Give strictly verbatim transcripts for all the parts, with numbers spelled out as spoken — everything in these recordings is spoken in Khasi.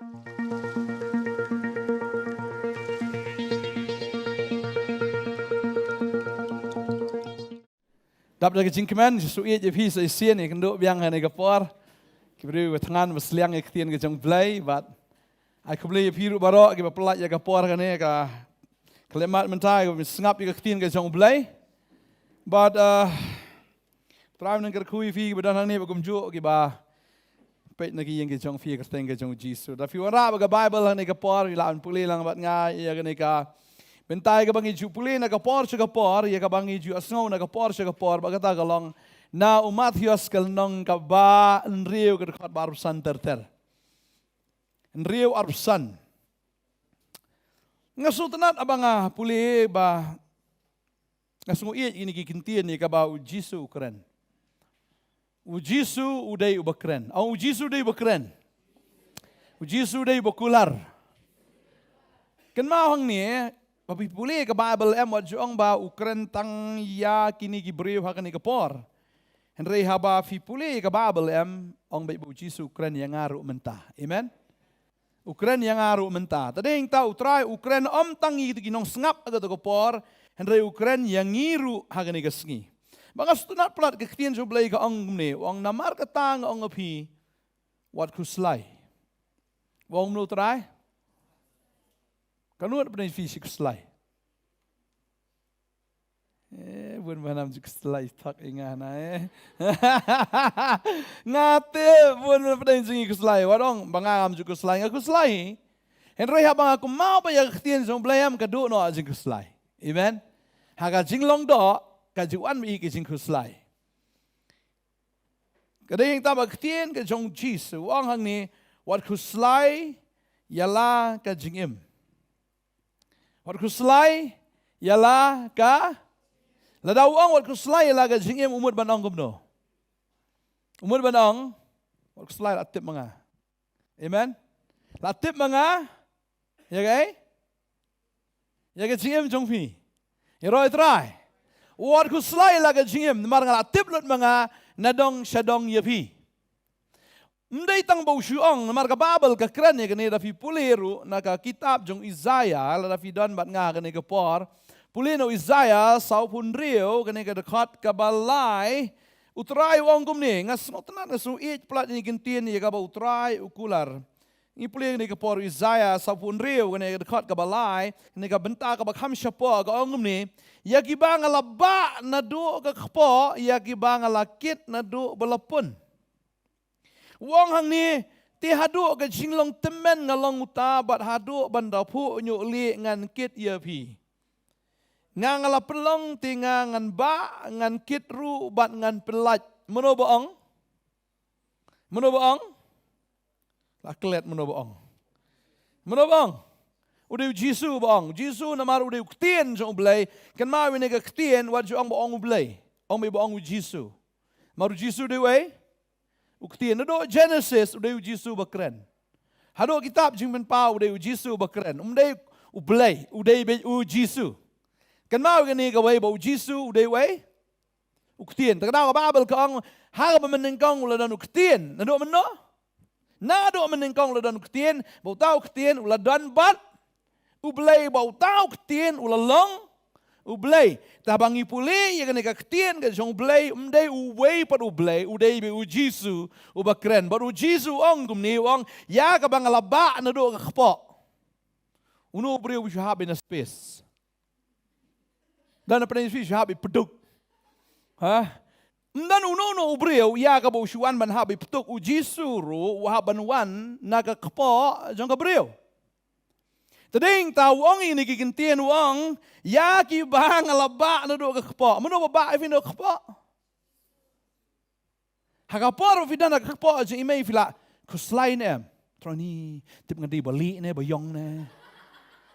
Dap da ka jingkmen, Jisu ïeit ïa phi sa shisien, ïa kynduh biang ha kane ka por. Ki briew ba thngan ba sliang ïa ka ktien ka jong U Blei, bad ai khublei ïa phi ruh baroh kiba pynlait ïa ka por kane ka khlem mat mynta, kiba sngap ïa ka ktien ka jong U Blei. Bad, uh, Trai un kyrkhu ïa phi kiba don hangne bad kumjuh kiba peit na ki ïing ki jong phi ha ka kyrteng ka jong U Jisu. Da phi wanrah bad ka Baibl ha kane ka por, phi lah ban pule lang bad nga ïa kane ka bynta ïa kaba ngi ju pule na ka por sha ka por, ïa kaba ngi ju ïa sngew na ka por sha ka por, bad kata ka long na u Mathaios ka lynnong kaba hynriew ka dkhot ba arphew san ter ter. Hynriew arphew san. Nga sngewtynnat haba nga pule ba nga sngew ïeit ïa kine ki ktien ïa kaba U Jisu u kren. U Jisu u dei uba kren. Ong U Jisu u dei uba kren. U Jisu u dei uba kular. Kynmaw hangne, ba phi pule ka Baibl em wat ju ong ba u kren tang ïa kine ki briew ha kane ka por. Hynrei haba phi pule ka Baibl em, ong beit ba U Jisu u kren ïa nga ruh mynta. Amen. U kren ïa nga ruh mynta. Te dei hangta U Trai u kren ym tang ïa kito ki nongsngap ha kato ka por, hynrei u kren ïa ngi ruh ha kane ka sngi. Ba nga sngewtynnat palat ka ktien jong U Blei ka ong kumne, u ong namar kata nga ong ïa phi, wat khuslai. U ong kumno U Trai? Katno na pdeng phi shi khuslai? Eh, bun ba nam ju khuslai thok ïa nga na, eh. Nga tip bun ba pdeng jong ngi khuslai. Wat ong ba nga ngam ju khuslai, nga khuslai. Hynrei haba nga kynmaw ba ïa ka ktien jong U Blei em ka duh noh jingkhuslai. Amen. Ha ka jinglong doh ka ju wan ba ïa ka jingkhuslai. Ka dei hangta ba ka ktien ka jong U Jisu u ong hangne, wat khuslai ïa la ka jingim. Wat khuslai ïa la ka. Lada u ong wat khuslai ïa la ka jingim, u mut ban ong kumno? U mut ban ong, wat khuslai, la tip ma nga. Amen. La tip ma nga ïa kaei? Ïa ka jingim jong phi. Ïaroh ïa U Trai. Wat khuslai ïa la ka jingim, namar nga la tip lut ma nga nadong shadong ïa phi. Ym dei tang ba u shu ong, namar ka Baibl ka kren ïa kane, da phi pule ruh na ka kitab jong Isaïah, lada phi don bad nga kane ka por. Pule na u Isaïah sawphew hynriew, kane ka dkhot kaba lai. U Trai u ong kumne, nga sngewtynnat, nga sngew ïeit palat ïa kine ki ktien ïa kaba U Trai u kular. Ngi pule kane ka por, Isaïah sawphew hynriew, kane ka dkhot kaba lai, kane ka bynta kaba kham shapoh, ka ong kumne, ïa kiba nga la bah naduh ka kpoh, ïa kiba nga la kit naduh ba la pun. U ong hangne, te haduh ka jinglong tymmen nga long uta, bad haduh ban da phuh ñiuh lieh ngan kit ïa phi. Nga nga la pynlong, te nga ngan bah, ngan kit ruh bad ngan pynlait. Mano ba ong? Mano ba ong? La klet mano ba ong. Mano ba ong? U dei U Jisu ba ong. U Jisu namar u dei u ktien jong U Blei. Kynmaw ïa kane ka ktien, wat ju ong ba ong U Blei. Ong beit ba ong U Jisu. Namar U Jisu u dei uei? U ktien. Naduh Genesis u dei U Jisu ba kren. Haduh kitab Jingpynpaw u dei U Jisu ba kren. Um dei U Blei, u dei beit U Jisu. Kynmaw ïa kane kawei ba U Jisu u dei uei? U ktien. Te ka daw ka Baibl ka ong, ha kaba mynnyngkong u la don u ktien. Naduh mynno? Naduh mynnyngkong u la don u ktien, ba uta u ktien u la don bad U Blei, ba uta u ktien u la long U Blei. Te haba ngi pule ïa kane ka ktien ka jong U Blei, ym dei uwei pat U Blei, u dei beit U Jisu uba kren. Bad U Jisu u ong kumne, u ong, ïa kaba nga la bah naduh ka kpoh. Uno u briew u shu hap beit na space? Don na pdeng phi u shu hap beit pduk? Ha? Ym don uno uno u briew ïa kaba u shu wan ban hap beit pduk. U Jisu ruh u hap ban wan na ka kpoh jong ka briew. Te dei hangta u ong ïa kine ki ktien, u ong, ïa kiba nga la bah naduh ka kpoh. Mano ba bah ïa phi naduh ka kpoh? Ha ka por ba phi don ha ka kpoh jong i mei, phi la khuslai ne em? Trai ni, tip ngan dei ba lieh ne ba ïong ne,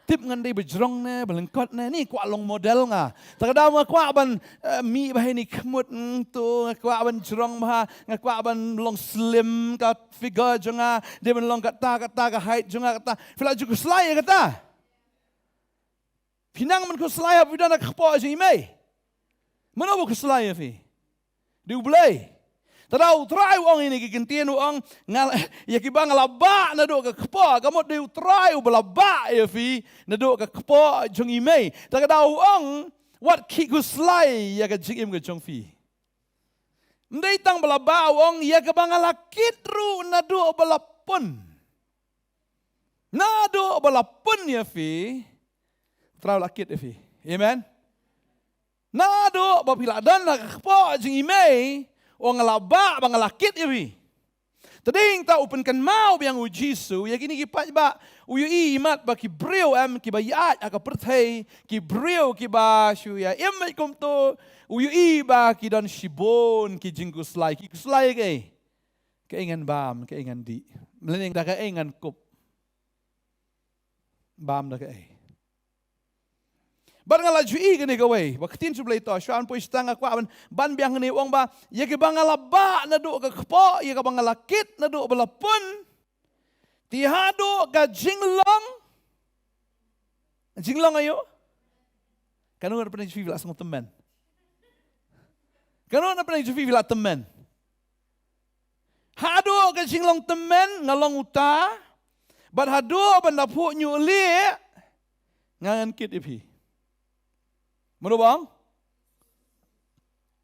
tip ngan dei ba jrong ne ba lyngkot ne, ni kwah long model nga. Te ka daw nga kwah ban, eh, mih bha ïa kine ki khmut, mm, to, nga kwah ban jrong bha, nga kwah ban long slim ka figure jong nga, dei ban long kata, kata ka height jong nga, kata. Phi la ju khuslai ïa kata? Phi nang ban khuslai haba phi don ha ka kpoh jong i mei? Mano ba khuslai ïa phi? Dei U Blei. Te da u Trai u ong ïa kine ki kyntien, u ong, nga, ïa kiba nga la bah naduh ka kpoh, ka mut dei u Trai uba la bah ïa phi naduh ka kpoh jong i mei. Te ka da u ong, wat khih khuslai ïa ka jingim ka jong phi. Ym dei tang ba la bah, u ong, ïa kaba nga la kit ruh naduh ba la pun. Naduh ba la pun ïa phi, u Trai u la kit ïa phi. Amen. Naduh ba phi la don ha ka kpoh jong i mei, u ong, nga la bah bad nga la kit ïa phi. Te dei tang u pynkynmaw biang u Jisu ïa kine ki paidbah, u ïohi imat ba ki briew em kiba ïaid ha ka pyrthei, ki briew kiba shu ïa im beit kumto, u ïohi ba ki don shibun ki jingkhuslai, ki khuslai kaei? Kaei ngan bam, kaei ngan dih. Mlien da kaei ngan kup. Bam da kaei. Bad nga la ju ïohi kane kawei, ba ka ktien jong U Blei to, shuwa ban poi shata nga kwah ban, ban biang kane, u ong ba, ïa kiba nga la bah naduh ka kpoh, ïa kaba nga la kit naduh ba la pun. Te haduh ka jinglong. Jinglong aïu? Kano na pdeng jong phi ba la sngewtymmen? Kano na pdeng jong phi ba la tymmen? Haduh ka jinglong tymmen nga long uta, bad haduh ban da phuh ñiuh lieh, nga ngan kit ïa phi. Mano ba ong?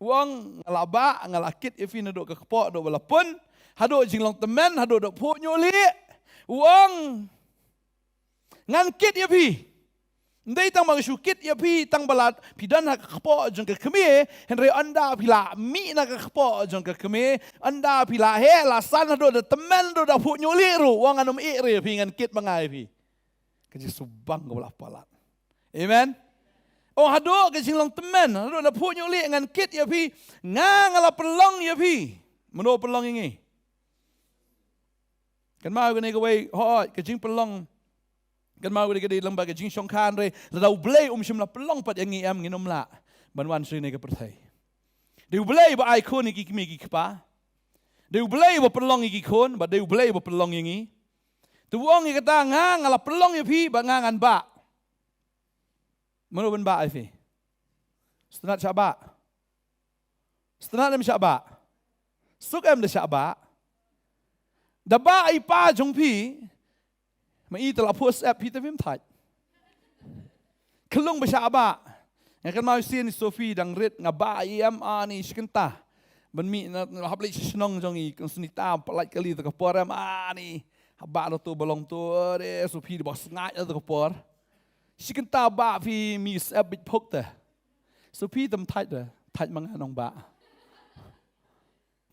U ong, nga la bah, nga la kit ïa phi naduh ka kpoh, naduh ba la pun, haduh jinglong tymmen, haduh da phuh ñiuh lieh. U ong, ngan kit ïa phi. Ym dei tang ba nga shu kit ïa phi tang ba la phi don ha ka kpoh jong ka kmie, hynrei ynda phi la mih na ka kpoh jong ka kmie, ynda phi la heh la san haduh da tymmen, haduh da phuh ñiuh lieh ruh, u ong, ngan ym ïeh ruh ïa phi, ngan kit ma nga ïa phi. Ka jingsngewbang kaba la palat. Amen. Oh, haduh ka jinglong tymmen, haduh da phuh ñiuh lieh ngan kit ïa phi, nga, nga la pynlong ïa phi. Mano pynlong ïa ngi? Kynmaw kane kawei, hooid, ka jingpynlong. Kynmaw kane ka dei lyngba ka jingshongkha, hynrei lada U Blei um shym la pynlong pat ïa ngi em, ngin ym lah ban wan sha kane ka pyrthei. Dei U Blei ba ai khun ïa ki kmie ki kpa. Dei U Blei ba pynlong ïa ki khun, bad dei U Blei ba pynlong ïa ngi. Te u ong ïa kata, nga, nga la pynlong ïa phi, bad nga ngan bah. Mano ban bah ïa phi? Sngewtynnat shah bah? Sngewtynnat em shah bah? Suk em da shah bah? Da bah i pa jong phi, ma i te la phuh syep phi te phim thait. Khlung ba shah bah. Nga kynmaw sien i Sophie dang rit, nga bah i em, ani, shi kynta. Ban mih na, na hap leit sha shnong jong i, kong Sunita, pyllait kali te ka por em, ani. Hap bah na tu ba long tu, de, Sophie, de ba sngaid na te ka por. Shi kynta bah phi mih syep bit phuk te. Sophie, te ym thait te, thait ma nga nongbah.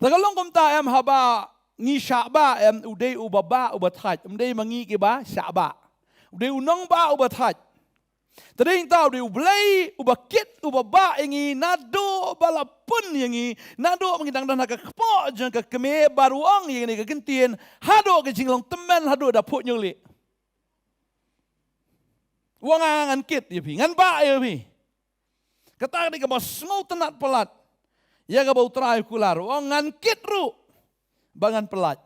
Te ka long kumta em, haba ngi shah bah em, u dei uba bah uba thait, ym dei ma ngi kiba shah bah. U dei u nongbah uba thait. Te dei tang u dei U Blei uba kit uba bah ïa ngi naduh ba la pun ïa ngi, naduh ba ngi dang don ha ka kpoh jong ka kmie, bad u ong ïa ngi ha ka ktien, haduh ka jinglong tymmen, haduh da phuh ñiuh lieh. U ong, nga ngan kit ïa phi, ngan bah ïa phi. Kata ka dei kaba sngewtynnat palat ïa kaba U Trai u kular, u ong, ngan kit ruh bad ngan pyllait.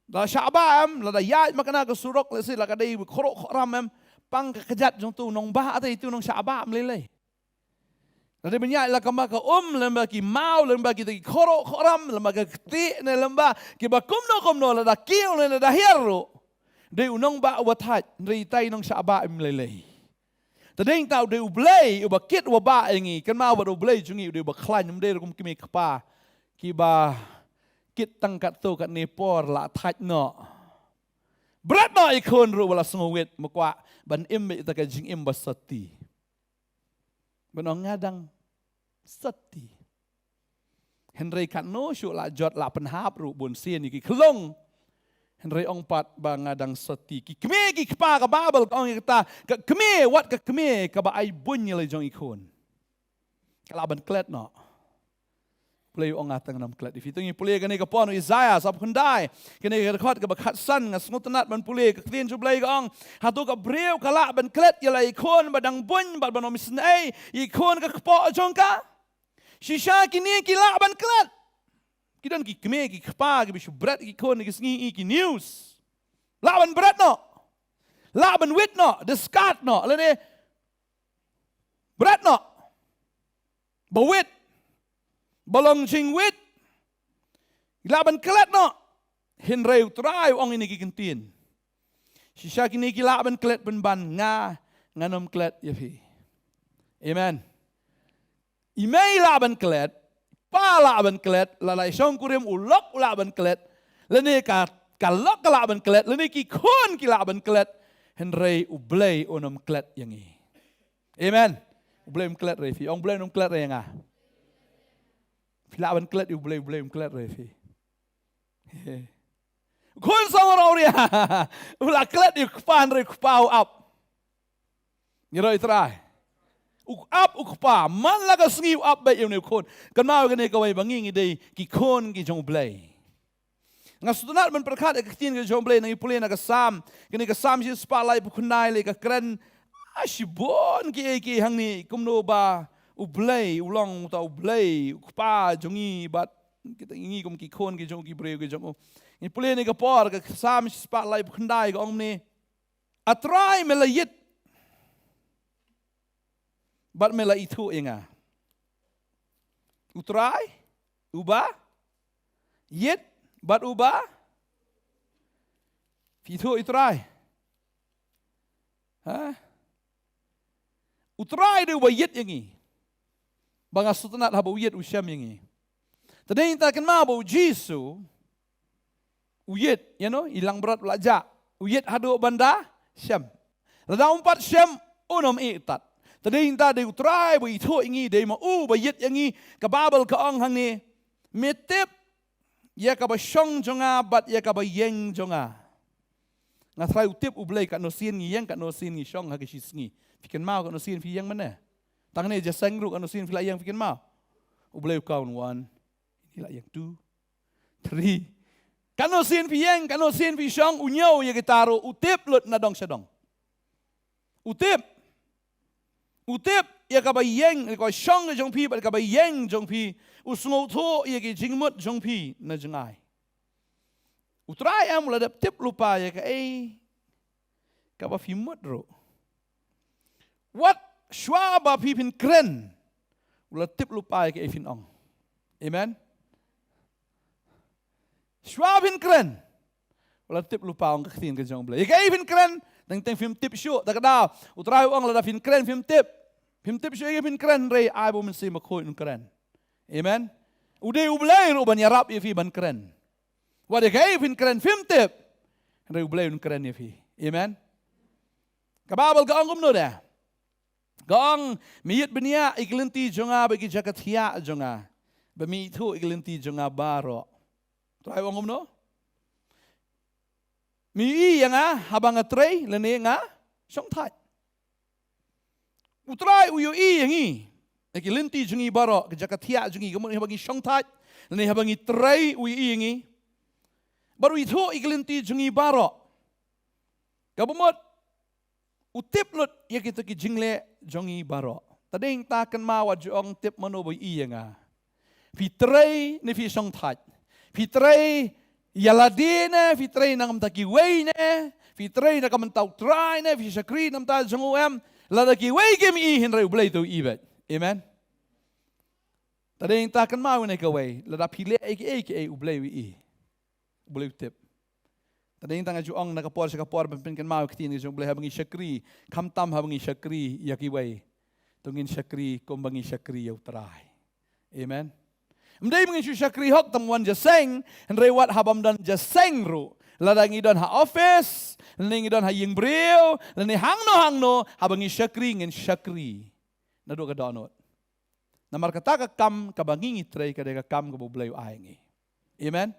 Da shah bah em, lada ïaid ma kane ka surok, lehse la ka dei khroh khroh ram em, pang ka kjat jong tu nongbah, te tu nongshah bah ym lei lei. Lada ban ïaid la ka ma ka um, lem bad ki maw, lem bad kita ki khroh khroh ram, lem bad ka ktieh ne lem bad kiba kumno kumno, lada kiew ne lada hiar ruh, dei u nongbah uba thait, hynrei itai nongshah bah ym lei lei. Te dei tang u dei U Blei uba kit uba bah ïa ngi, kynmaw ba u dei U Blei jong ngi u dei uba khlaiñ, ym dei ruh kum kmie kpa kiba kit tang katto katne por la thait noh. Bret noh ïa i khun ruh ba la sngewwit, ma kwah ban im beit ïa ka jingim ba sotti. Ban ong nga dang sotti. Hynrei katno shuh la jot la pynhap ruh bun sien ïa ki khlong. Hynrei ong pat ba nga dang sotti. Ki kmie ki kpa, ka Baibl ka ong ïa kata, ka kmie, wat ka kmie kaba ai buiñ ïa la jong i khun, ka lah ban klet noh. Pule u ong nga tang ngam klet. Phi to ngi pule kane ka por Isaiah sap khyndai, kane ka dkhot kaba khatsan, nga sngewtynnat ban pule, ka ktien jong U Blei ka ong, hato ka briew ka lah ban klet ïa la i khun ba dang buiñ, bad ban ym isynei ïa i khun ka kpoh jong ka? Shisha kine ki lah ban klet. Ki don ki kmie ki kpa kiba shu bret ïa ki khun, ki sngi ïa ki news. Lah ban bret noh. Lah ban wit noh, discard noh, lane bret noh. Ba wit. Ba long jingwit. Ki lah ban klet noh. Hynrei U Trai u ong ïa kine ki kyntien. Shisha kine ki lah ban klet pynban, nga ngan ym klet ïa phi. Amen. I mei lah ban klet, pa lah ban klet, lada i shongkurim u lok u lah ban klet, lane ka, ka lok ka lah ban klet, lane ki khun ki lah ban klet, hynrei U Blei un ym klet ïa ngi. Amen. U Blei um klet re phi, ong U Blei um klet re nga. Phi lah ban klet ïa U Blei, U Blei um klet re phi. Khun song ro ria. U la klet ïa u kpa hynrei u kpa u ap. Ngi roi Trai. U ap u kpa man la ka sngi u ap bad ïa une u khun. Kynmaw kane kawei ba ngi ngi dei ki khun ki jong U Blei. Nga sngewtynnat ban pyrkhat ïa ka ktien ka jong U Blei na ngi pule na ka Salm. Kane ka Salm shispah laiphew khyndai lei ka kren. Ah, shibun ki ei ki ei hangne kumno ba U Blei u long uta U Blei u kpa jong ngi bad kita ngi kum ki khun ki jong ki briew ki jong u. Ngi pule ne ka por ka Salm shispah laiphew khyndai ka ong ne. A Trai me la ïit bad me la ithuh ïa nga. U Trai uba ïit bad uba phi ithuh ïa U Trai. Ha? U Trai dei uba ïit ïa ngi. Ba nga sngewtynnat haba u ïit u shem ïa ngi. Te dei ta kynmaw ba U Jisu u ïit, you know, i langbrot la jah. U ïit haduh ban da shem. Lada um pat shem un ym ïeh tat. Te dei ta dei U Trai ba ithuh ïa ngi, dei ma u ba ïit ïa ngi. Ka Baibl ka ong hangne, me tip ïa kaba shong jong nga bad ïa kaba ïeng jong nga. Nga trai u tip U Blei katno sien ngi ïeng katno sien ngi shong ha ka shi sngi. Phi kynmaw katno sien phi ïeng mynne? Tang ne ja seng ruh katno sien phi la ïeng phi kynmaw? U Blei u count one. Ngi la ïeng two, three. Katno sien phi ïeng katno sien phi shong u ñiew ïa kita ruh u tip lut na dong sha dong. U tip. U tip ïa kaba ïeng, ïa kaba shong ka jong phi bad kaba ïeng jong phi. U sngewthuh ïa ki jingmut jong phi na jngai. U Trai em u la dep tip lypa ïa kaei kaba phi mut ruh. Wat shuwa ba phi phin kren u la tip lypa ïa kaei phin ong. Amen. Shuwa phin kren u la tip lypa, ong ka ktien ka jong U Blei. Ïa kaei phin kren, teng teng phim tip shuh, da ka daw U Trai u ong lada phin kren phim tip. Phim tip shuh ïa kaei phin kren, hynrei ai ba U Mynsiem Bakhuid un kren. Amen. U dei U Blei ruh ban ïarap ïa phi ban kren. Wat ïa kaei phin kren phim tip, hynrei U Blei un kren ïa phi. Amen. Ka Baibl ka ong kumno de? Ka ong, me ïit bniah ïa ki lynti jong nga bad ki jaka thiah jong nga, ba me ithuh ïa ki lynti jong nga baroh. Trai u ong kumno? Me ïohi ïa nga haba nga trei lane nga shongthait. U Trai u ïohi ïa ngi ïa ki lynti jong ngi baroh, ki jaka thiah jong ngi, ka mut haba ngi shongthait lane haba ngi trei u ïohi ïa ngi. Bad u ithuh ïa ki lynti jong ngi baroh. Ka mut u tip lut ïa kita ki jingleh jong ngi baroh. Ta dei ta kynmaw wat ju ong tip mano ba ïohi ïa nga. Phi trei ne phi shongthait? Phi trei ïa lade ne phi trei na ka bynta kiwei ne? Phi trei na ka bynta U Trai ne phi shakri na ka bynta jong u em? Lada kiwei kim ïohi hynrei U Blei te u ïohi beit. Amen. Ta dei ta kynmaw ne kawei, lada phi leh ïa kiei kiei U Blei u ïohi. U Blei u tip. Ta dei ta nga ju ong na ka por sha ka por ban pynkynmaw ïa ka ktien ka jong U Blei haba ngi shakri, khamtam haba ngi shakri ïa kiwei. To ngin shakri kumba ngi shakri ïa U Trai. Amen. Ym dei ba ngin shu shakri hok tang wan jaseng, hynrei wat haba ym don jaseng ruh. Lada ngi don ha office, lane ngi don ha ïing briew, lane hangno hangno, haba ngi shakri ngin shakri naduh ka dohnud. Namar kata ka kam kaba ngi ngi trei ka dei ka kam kaba U Blei u ai ngi. Amen.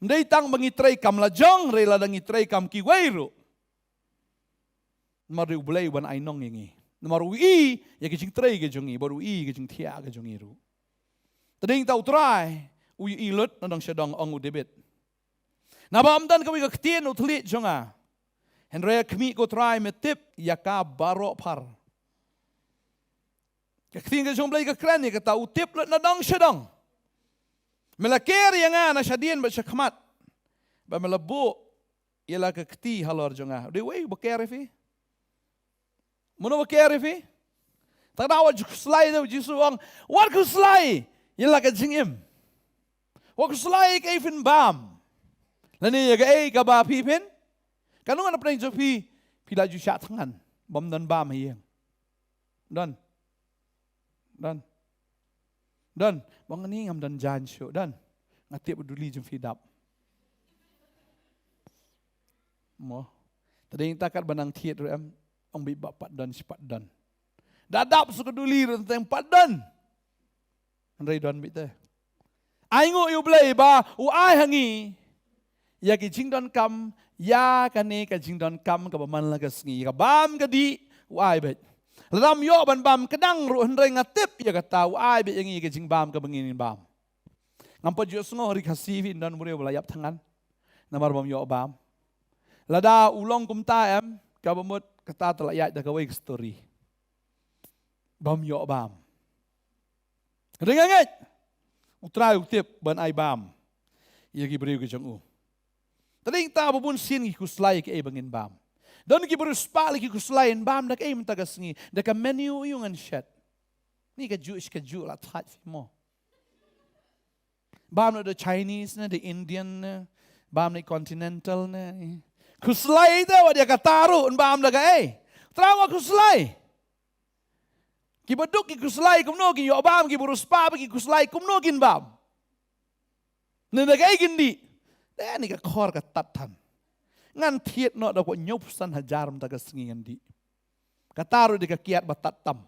Ym dei tang ba ngi trei kam la jong, hynrei lada ngi trei kam kiwei ruh. Namar dei U Blei uban ai nong ïa ngi. Namar u ïohi ïa ki jingtrei ki jong ngi, bad u ïohi ïa ki jingthiah ki jong ngi ruh. Ta dei ta U Trai u ïohi lut na dong sha dong, ong u David. Naba ym don kawei ka ktien u thylliej jong nga. Hynrei ïa khmih ko Trai me tip ïa ka baroh phar. Ka ktien ka jong U Blei ka kren ïa kata u tip lut na dong sha dong. Me la ker ïa nga na shadien bad shakhmat. Bad me la buh ïa la ka kti halor jong nga. Dei uwei uba ker ïa phi? Mano ba ker ïa phi? Tang da wat khuslai da u Jisu u ong, wat khuslai ïa la ka jingim. Wat khuslai ïa kaei phin bam. Lane ïa kaei kaba phi phin. Katno ngan pynbna jong phi, phi la ju shah thngan. Bym don bam ha ïing. Don. Don. Don. Bang ni ngam don jan shuh. Don. Nga tip u duli jong phi dap. Mo. Tadei ta kat ba nang thied ruh em. Ong bit ba pat don shi pat don. Da dap shu ka duli ruh teng pat don. Hynrei don bit te. Ai nguh ïa U Blei ba u ai ha ngi ïa ki jingdonkam, ïa kane ka jingdonkam kaba man la ka sngi, ïa ka bam ka dih u ai beit. Lada ym ïoh ban bam kdang ruh hynrei nga tip ïa kata u ai beit ïa ngi ïa ka jingbam kaba ngin bam. Ngam pat ju sngew ha ri Khasi phi don briew ba la ïap thngan namar bym ïoh bam. Lada u long kumta em, kaba mut kata te la ïaid da kawei ka story. Bym ïoh bam. Hynrei nga ngeit U Trai u tip ban ai bam ïa ki briew ki jong u. Tadei ta ba bun sien ki khuslai ïa kaei ba ngin bam. Don ki briew spah la ki khuslai, ngin bam da kaei mynta ka sngi, da ka menu aïu ngan shet. Ni kajuh shi kajuh la thait phi mo. Bam na da Chinese ne, da Indian ne, bam na continental ne. Khuslai te wat ïa kata ruh, ngin bam da kaei. Trai wat khuslai. Kiba duk ki khuslai kumno kin ïoh bam, kiba riewspah bad ki khuslai kumno kin bam. Ne da kaei kin dih. Te ni ka khor ka tat than. Ngan thied noh da kwah hynñiewphew san hajar mynta ka sngi ngan dih. Kata ruh dei ka kiad ba tat tam.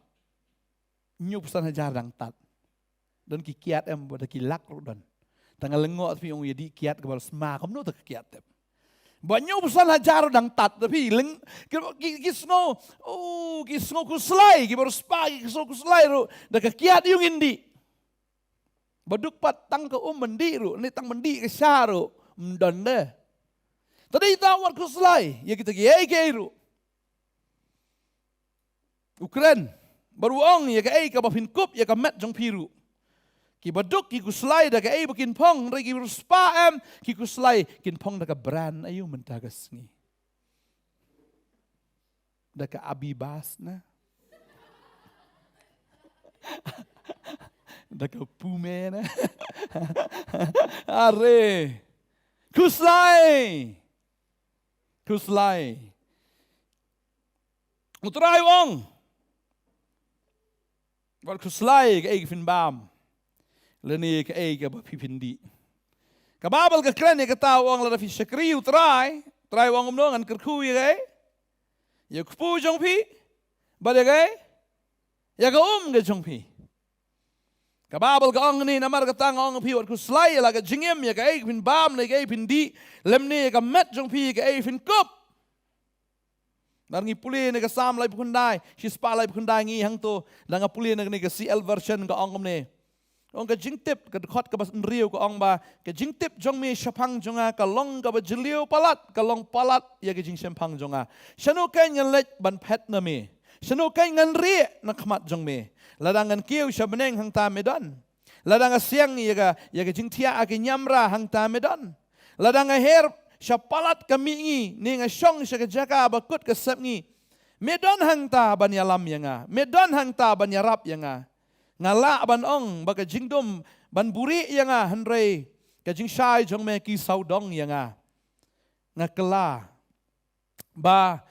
Hynñiewphew san hajar dang tat. Don ki kiad em ba da ki lak ruh don. Tang nga lyngngoh phi ong ïa dih kiad kaba la sma kumno te ka kiad te. Ba hynñiewphew san hajar ruh dang tat da phi leng ki, ki, ki sngew, oh, ki sngew khuslai, kiba riewspah ki sngew khuslai ruh da ka kiad aïu ngin dih. Ba duk pat tang ka um ban dih ruh, ne tang ban dih ka sha ruh, ym don de. Tadei ta wat khuslai ïa kita kiei kiei ruh. U kren bad u ong ïa kaei kaba phin kup ïa ka met jong phi ruh. Kiba duk ki khuslai da kaei ba kin phong, hynrei ki riewspah em ki khuslai kin phong da ka brand aïu mynta ka sngi. Da ka Abibas na. Da ka Puma na. Are. Khuslai. Khuslai. U Trai u ong. Wat khuslai kaei ka phin bam. Lane kaei kaba phi phin dih. Ka Baibl ka kren ïa kata, u ong lada phi shakri U Trai, U Trai u ong kumno, ngan kyrkhu ïa kaei. Ïa u kpu jong phi. Bad ïa kaei. Ïa ka um ka jong phi. Ka Baibl ka ong ni, namar kata nga ong ïa phi wat khuslai ïa la ka jingim, ïa kaei phin bam, ne kaei phin dih, lymne ïa ka met jong phi, ïa kaei phin kup. Nar ngi pule ne ka Salm laiphew khyndai, shispah laiphew khyndai ngi hangto, da nga pule ne ka C L version ka ong kumne. Ong ka jingtip, ka dkhot kaba hynriew ka ong ba, ka jingtip jong me shaphang jong nga ka long kaba jylliew palat, ka long palat ïa ka jingshemphang jong nga. Shano kein ngan leit ban phet na me. Shano kein ngan rieh na khmat jong me. Lada ngan kiew sha bneng hangta me don. Lada nga siang ïa ka, ïa ka jingthiah ha ka niamra hangta me don. Lada nga her sha palat ka mihngi, ne nga shong sha ka jaka ba kut ka sepngi. Me don hangta ban ïalam ïa nga. Me don hangta ban ïarap ïa nga. Nga lah ban ong ba ka jingdum ban buhrieh ïa nga, hynrei ka jingshai jong me ki sawdong ïa nga. Nga kylla ba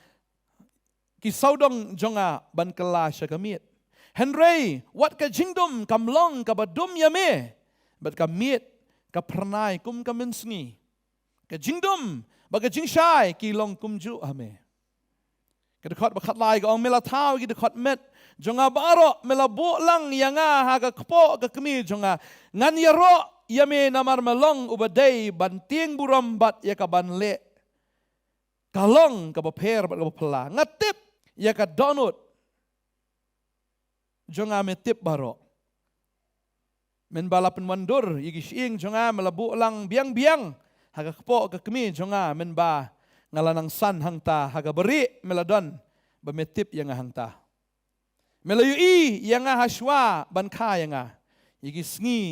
ki sawdong jong nga ban kylla sha ka miet. Hynrei wat ka jingdum kam long kaba dum ïa me, bad ka miet ka phyrnai kum ka mynsngi. Ka jingdum bad ka jingshai ki long kumjuh ha me. Ka dkhot ba khatlai ka ong, me la thaw ïa ki dkhot met jong nga baroh, me la buh lang ïa nga ha ka kpoh ka kmie jong nga. Ngan ïaroh ïa me namar me long uba dei ban tieng burom bad ïa ka ban leh. Ka long kaba pher bad kaba phylla. Nga tip ïa ka dohnud jong nga me tip baroh. Mynba la pynwandur ïa ki shyieng jong nga me la buh lang biang biang ha ka kpoh ka kmie jong nga, mynba nga la nang san hangta ha kaba rieh me la don ba me tip ïa nga hangta. Me la ïohi ïa nga ha shuwa ban kha ïa nga. Ïa ki sngi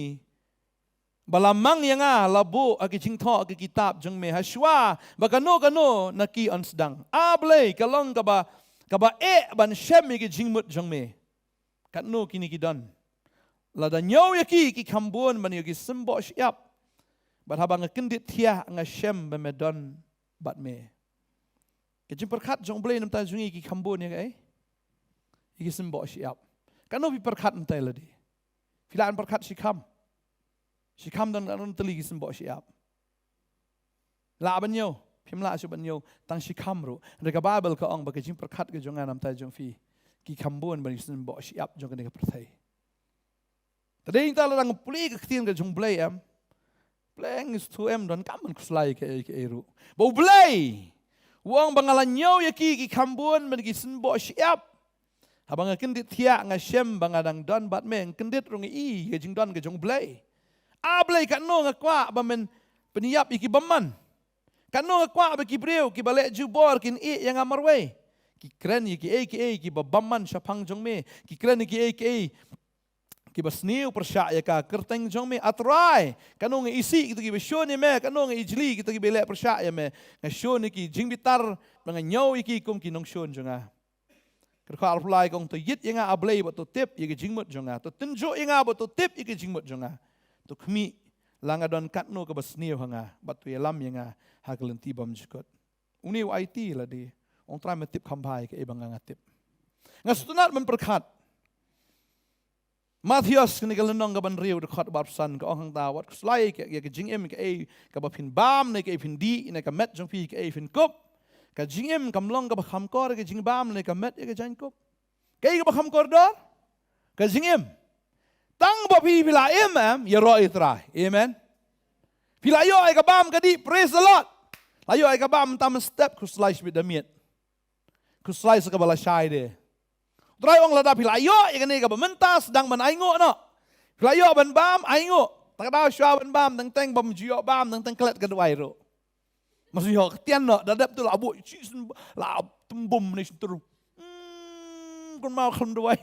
ba la mang ïa nga la buh ha ki jingthoh ki kitab jong me ha shuwa ba kano kano na ki yn sdang. A Blei, ka long kaba, kaba eh ban shem ïa ki jingmut jong me. Katno kine ki don. Lada ñiew ïa ki ki kham bun ban ïa ki symboh shyiap. Bad haba nga kyndit thiah nga shem ba me don bad me. Ka jingpyrkhat jong U Blei namar jong ngi ki kham bun ïa kaei? Ïa ki symboh shyiap. Katno phi pyrkhat mynta lade? Phi lah ban pyrkhat shikham. Shikham don katno tylli ki symboh shyiap. Lah ban ñiew, phim lah shuh ban ñiew tang shikham ruh. Hynrei ka Baibl ka ong ba ka jingpyrkhat ka jong nga namar jong phi ki kham bun ban ïa ki symboh shyiap jong kane ka pyrthei. Te dei ngi ta la dang pule ka ktien ka jong U Blei em. Pleng is tu em don kam ban khuslai kaei kaei ruh. Ba U Blei u ong ba nga la ñiew ïa ki ki kham bun ban ki symboh shyiap. Haba nga kyndit thiah nga shem ba nga dang don bad me, nga kyndit ruh nga i ka jingdon ka jong U Blei. A Blei, katno nga kwah ba men pynïap ïa ki bymman. Katno nga kwah ba ki briew kiba leh jubor kin ïeh ïa nga marwei. Ki kren ïa kiei kiei kiba bymman shaphang jong me. Ki kren ïa kiei kiei kiba sniew pyrshah ïa ka kyrteng jong me. A Trai, katno nga isih kito kiba shun ïa me, katno nga ijli kito kiba leh pyrshah ïa me. Nga shun ïa ki jingbitar, ba nga ñiew ïa ki kum ki nongshun jong nga. Ka dkhot arphew lai ka ong, to ïit ïa nga A Blei bad to tip ïa ka jingmut jong nga. To tynjuh ïa nga bad to tip ïa ka jingmut jong nga. To khmih la nga don katno kaba sniew ha nga bad to ïalam ïa nga ha ka lynti bymjukut. Une u aiti lade, ong Trai me tip kham bha ïa kaei ba nga nga tip. Nga sngewtynnat ban pyrkhat. Mathaios kane ka lynnong kaba hynriew dkhot ba arphew san ka ong hangta, wat khuslai ïa ka, ïa ka jingim kaei kaba phin bam ne kaei phin dih, ne ka met jong phi kaei phin kup. Ka jingim kam long kaba kham kordor ïa ka jingbam ne ka met ïa ka jaiñkup. Kaei kaba kham kordor? Ka jingim. Tang ba phi phi la im em, ïaroh ïa U Trai. Amen. Phi la ïoh ïa ka bam ka dih, praise the Lord. La ïoh ïa ka bam tam step, khuslai shibit da miet. Khuslai sa kaba lashai de. U Trai u ong lada phi la ïoh ïa kane kaba mynta sdang ban ainguh noh. Phi la ïoh ban bam, ainguh. Ta ka daw shuwa ban bam, teng teng bym ju ïoh bam, teng teng klet ka dawai ruh. Mas ïoh ka tian noh, da dep tu la buh, shi syn la tymbum ne shyntur. Hmm, kun mau khlem dawai.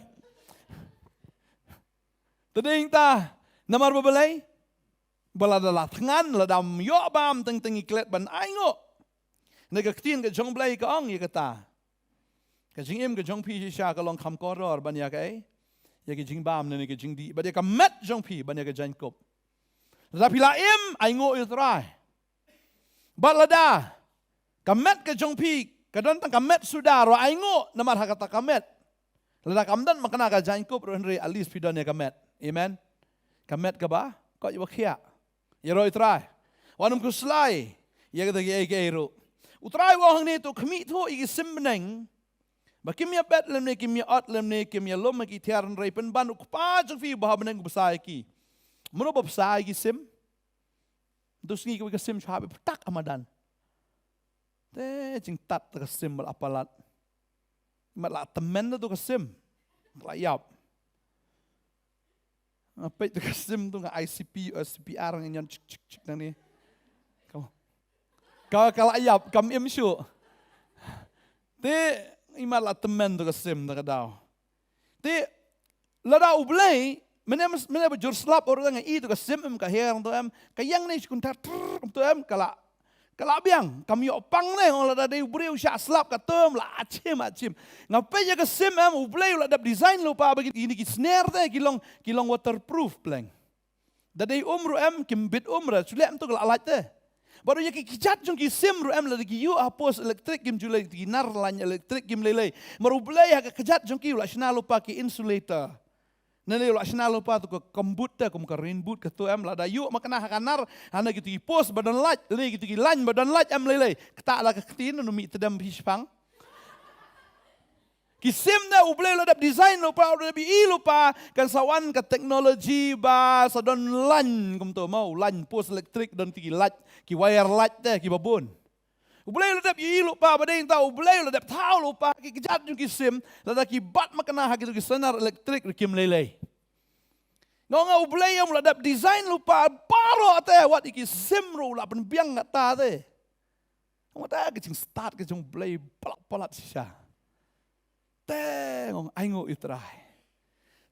Te dei ta, namar ba balei? Ba lada la thngan, lada ym ïoh bam, teng teng i klet ban ainguh. Ne ka ktien ka jong U Blei ka ong ïa kata. Ka jingim ka jong phi shisha ka long kham kordor ban ïa kaei? Ïa ka jingbam ne ka jingdih. Bad ïa ka met jong phi ban ïa ka jaiñkup. Lada phi la im, ainguh ïa U Trai. Bad lada ka met ka jong phi ka don tang ka met suda ruh, ainguh namar ha kata ka met. Lada kam don makna ka jaiñkup ruh, hynrei at least phi don ïa ka met. Amen. Ka met kaba koit ba khiah. Ïaroh ïa U Trai. Wat nym khuslai ïa kata kiei kiei ruh. U Trai u ong hangne, to khmih thuh ïa ki sim bneng ba kim ïa bet lymne kim ïa ot lymne kim ïa lum ha ki thiar, hynrei pynban U Kpa jong phi uba ha bneng u bsa ïa ki. Mano ba bsa ïa ki sim? Te sngi kawei ka sim shu hap beit pyrthak ha madan. Te jingtat ta ka sim ba la palat. Mat la tymmen ta tu ka sim. La ïap. Nga peit ta ka sim tu nga ai C P, eh, C P R, nga ñion chik chik chik nangne. Ka, ka, ka la ïap, kam im shuh. Te i mat la tymmen tu ka sim ta ka daw. Te lada U Blei, mynne, mynne ba jur slap, ur nga i tu ka sim em, ka her tu em, ka ïeng ne shi kuntar, trrr, tu em, ka la, ka la biang, kam ïoh pang ne, ong lada dei u briew shah slap ka term, la achim, achim. Nga peit ïa ka sim em, U Blei u la dep design lypa ba kine ki snare te, ki long, ki long waterproof pleng. Da dei um ruh em, kim bit um ruh, shu leh em tu ka la lait te. Bad ruh ïa ki kjat jong ki sim ruh em, lada ki ïuh ha post elektrik kim ju lei, ki nar line elektrik kim lei lei. Namar U Blei ha ka kjat jong ki u la shna lypa ki insulator. Nangne u la shna lypa tu ka kambut te, kum ka rainboot ka tu em, lada ïuh makna ha ka nar, hana kitu ki post ba don lait, lei kitu ki line ba don lait em lei lei. Kata la ka kti na nu mih tdem phi shipang. Ki sim ne U Blei u la dep design lypa, u la dep i lypa, kan sa wan ka technology ba sa don line kumto mo, line post elektrik, don ti ki light, ki wire light te, kiba bun. U Blei u la dep i lypa, ba dei ta U Blei u la dep thaw lypa, ki kjat jong ki sim, lada ki bat makna ha kitu ki sonar elektrik ruh kim lei lei. Nga ong U Blei em u la dep design lypa baroh te, wat ïa ki sim ruh u la pynbiang kata te. Nga ong ta ka jingstad ka jong U Blei palat palat shisha. Te nga ong ainguh ïa U Trai.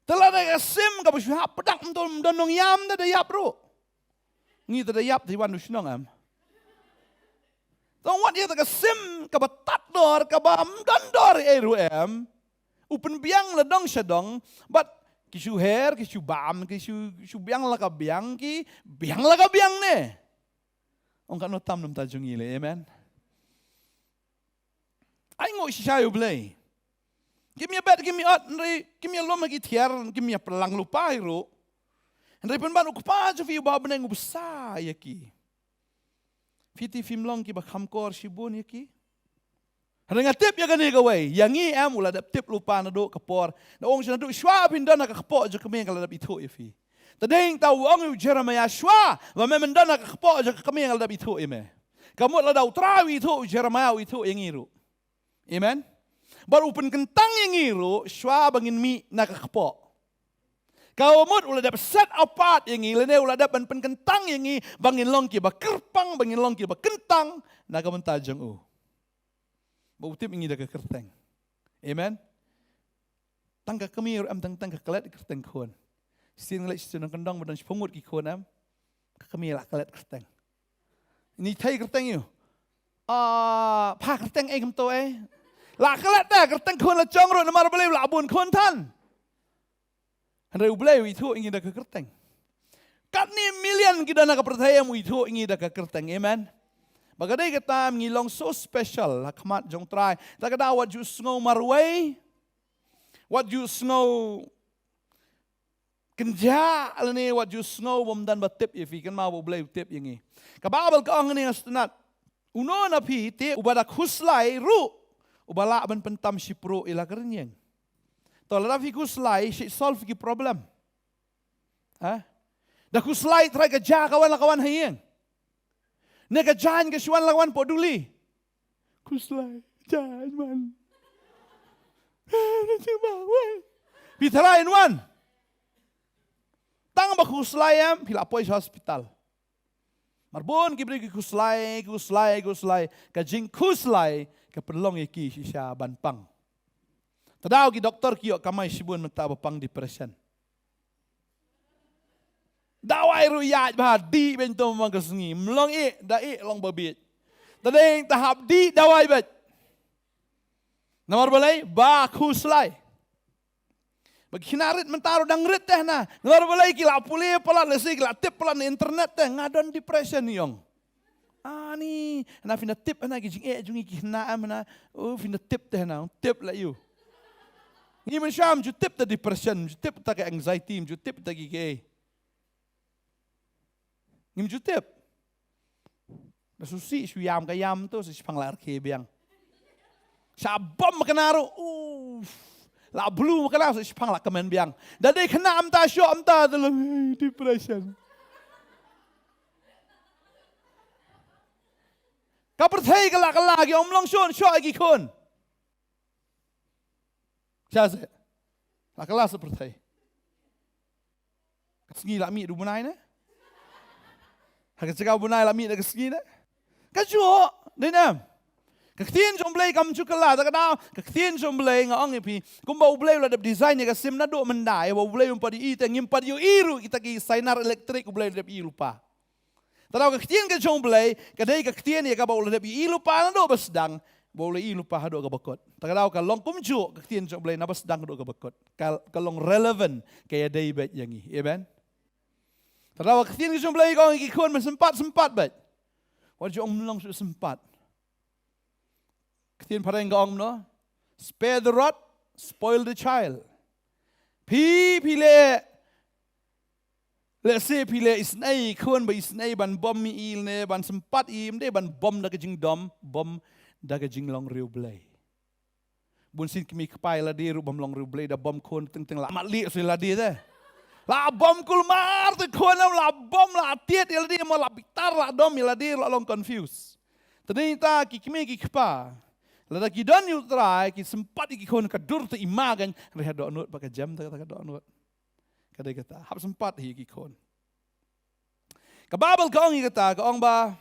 Te lada ka sim kaba shu hap pdeng ym don, ym don nongïam te da ïap ruh. Ngi te da ïap te wan u shnong em. Te wat ïa te ka sim kaba tad dor, kaba ym don dor ei ruh em. U pynbiang la dong sha dong, bad ki shu her, ki shu bam, ki shu, shu biang la ka biang, ki biang la ka biang ne. Ong katno tam na ka bynta jong ngi lei, amen. Ai nguh shisha ïa U Blei. Kim ïa bet, kim ïa ot, hynrei kim ïa lum ha ki thiar, kim ïa pynlang lypa hi ruh. Hynrei pynban U Kpa jong phi uba ha bneng u bsa ïa ki. Phi te phim long kiba kham kor shibun ïa ki. Hynrei nga tip ïa kane kawei, ïa ngi em u la dep tip lypa naduh ka por. Nga ong sha naduh shuwa phin don ha ka kpoh jong ka kmie nga la dep ithuh ïa phi. Te dei tang u ong ïa u Jeremiah shuwa ba mem don ha ka kpoh jong ka kmie nga la dep ithuh ïa me. Ka mut lada U Trai u ithuh ïa u Jeremiah u ithuh ïa ngi ruh. Amen. Bad u pynkyntang ïa ngi ruh shuwa ba ngin mih na ka kpoh. Ka mut u la dep set apart ïa ngi, lane u la dep ban pynkyntang ïa ngi ba ngin long kiba kyrpang, ba ngin long kiba kyntang na ka bynta jong u. Ba u tip ïa ngi da ka kyrteng. Amen. Tang ka kmie ruh em, tang, tang ka klet kyrteng khun. Sien ngi leit sha nongkyndong ba don shiphew ngut ki khun em. Ka kmie la klet kyrteng. Ni thei kyrteng ïa u. Ah, pha kyrteng ei kumto ei. La klet da kyrteng khun la jong ruh namar Blei la bun khun than. Hynrei U Blei u ithuh ïa ngi da ka kyrteng. Katne million ki don ha ka pyrthei em u ithuh ïa ngi da ka kyrteng. Amen. Ba ka dei kata em ngi long so special ha khmat jong U Trai. Ta ka daw wat ju sngew marwei. Wat ju sngew kynjah lane wat ju sngew bym don ba tip ïa phi, kynmaw ba U Blei u tip ïa ngi. Ka Baibl ka ong hangne, nga sngewtynnat. Uno na phi te uba da khuslai ruh uba lah ban pyntam shipruh ïa la ka rynïeng. To lada phi khuslai shi solve ki problem. Ha? Da khuslai trai ka ja ka wan la ka wan ha ïing. Ne ka jaiñ ka shu wan la ka wan po duli. Khuslai, jaiñ wan. Phi tharai wan. Tang ba khuslai em, phi la poi sha hospital. Mar bun ki briew ki khuslai, khuslai, khuslai. Ka jingkhuslai ka pynlong ïa ki shisha ban pang. Te daw ki doktor ki ïoh kamai shibun mynta ba pang depression. Dawai ruh ïaid bha, dih beiñ to man ka sngi. Mlong ih, da ih long ba bieit. Te dei ta hap dih dawai beit. Namar balei, ba khuslai. Ba ki khynnah rit mynta ruh dang rit te na. Namar balei ki la pule palat lehse ki la tip palat na internet te nga don depression ïong. Ani, na phi na tip na ki jingeh jong ngi ki khynnah em na. Oh, phi na tip te na, tip la ïu. Ngi mynshem ju tip ta depression, ju tip ta ka anxiety, ju tip ta ki ke. Ngim ju tip. Da susi shu ïam ka ïam to, sa shipang la rkhe biang. Sa bom ka naru, uff. La blu ka naru, sa shipang la kmen biang. Da dei khynnah mynta, shoh mynta, da la, hey, depression. Ka pyrthei ka la ka la, ki ong mlong shon, shoh ki khun. Sha se. La ka la sa pyrthei. Ka sngi la mih da u bnai ne? Ha ka jaka u bnai la mih da ka sngi ne? Ka juh, dei ne? Ka ktien jong Blei kam ju kylla, ta ka daw, ka ktien jong Blei nga ong ïa phi, kumba u Blei u la dep design ïa ka sim naduh mynta, ïa ba u Blei um pat ïohi te ngim pat ïohi ruh kita ki sainar elektrik u Blei u la dep ïohi lypa. Te daw ka ktien ka jong Blei, ka dei ka ktien ïa kaba u la dep ïohi lypa naduh ba sdang, ba u la ïohi lypa haduh kaba kut. Te ka daw ka long kumjuh ka ktien jong Blei na ba sdang haduh kaba kut. Ka, ka long relevant, ka ïadei beit ïa ngi. Amen. Te daw ka ktien ka jong Blei ka ong ïa ki khun, men sympat, sympat beit. Wat ju ong men long shu sympat. Ka ktien phareng ka ong kumno? Spare the rod, spoil the child. Phi, phi leh, lehse phi leh isynei, khun ba isynei ban bom ïa i ne ban sympat ïa i, ym dei ban bom da ka jingdom, bom da ka jinglong riewblei. Bun sien kmie kpa ïa lade ruh bym long riewblei, da bom khun teng teng la mat lieh sha lade te. La bom kulmar te khun, la bom la tied ïa lade, mo la bitar la dom ïa lade, la long confuse. Te dei ta ki kmie ki kpa, lada ki don ïa u Trai, ki sympat ïa ki khun, ka dur te i ma kan, hynrei ha dohnud ba ka jem te kata ka dohnud. Ka dei kata, hap sympat hi ïa ki khun. Ka Baibl ka ong ïa kata, ka ong ba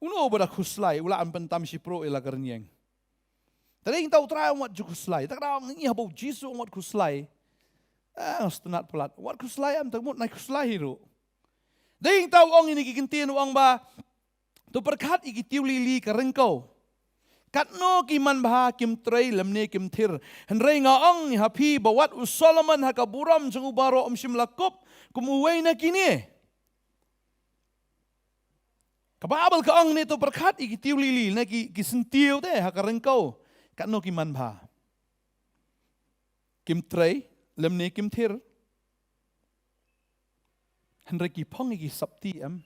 uno uba da khuslai u lah ban pyntam shipruh ïa la ka rynïeng. Te dei ta u Trai ong wat ju khuslai. Te ka dei ong ïa haba u Jisu ong wat khuslai. Ah, sngewtynnat palat. Wat khuslai em, te mut nai khuslai hi ruh. Dei ta u ong ïa kine ki ktien, u ong ba to pyrkhat ïa ki tiew lili ka ryngkew. Katno ki manbha, kim trei lymne kim thir. Hynrei nga ong ha phi ba wat u Solomon ha ka burom jong u baroh um shym la kup kum uwei na kine. Ka Baibl ka ong ne to pyrkhat ïa ki tiew lili ne ki, ki syntiew te ha ka ryngkew. Katno ki man bha. Kim trei, lymne kim thir. Hynrei ki phong ïa ki sopti em.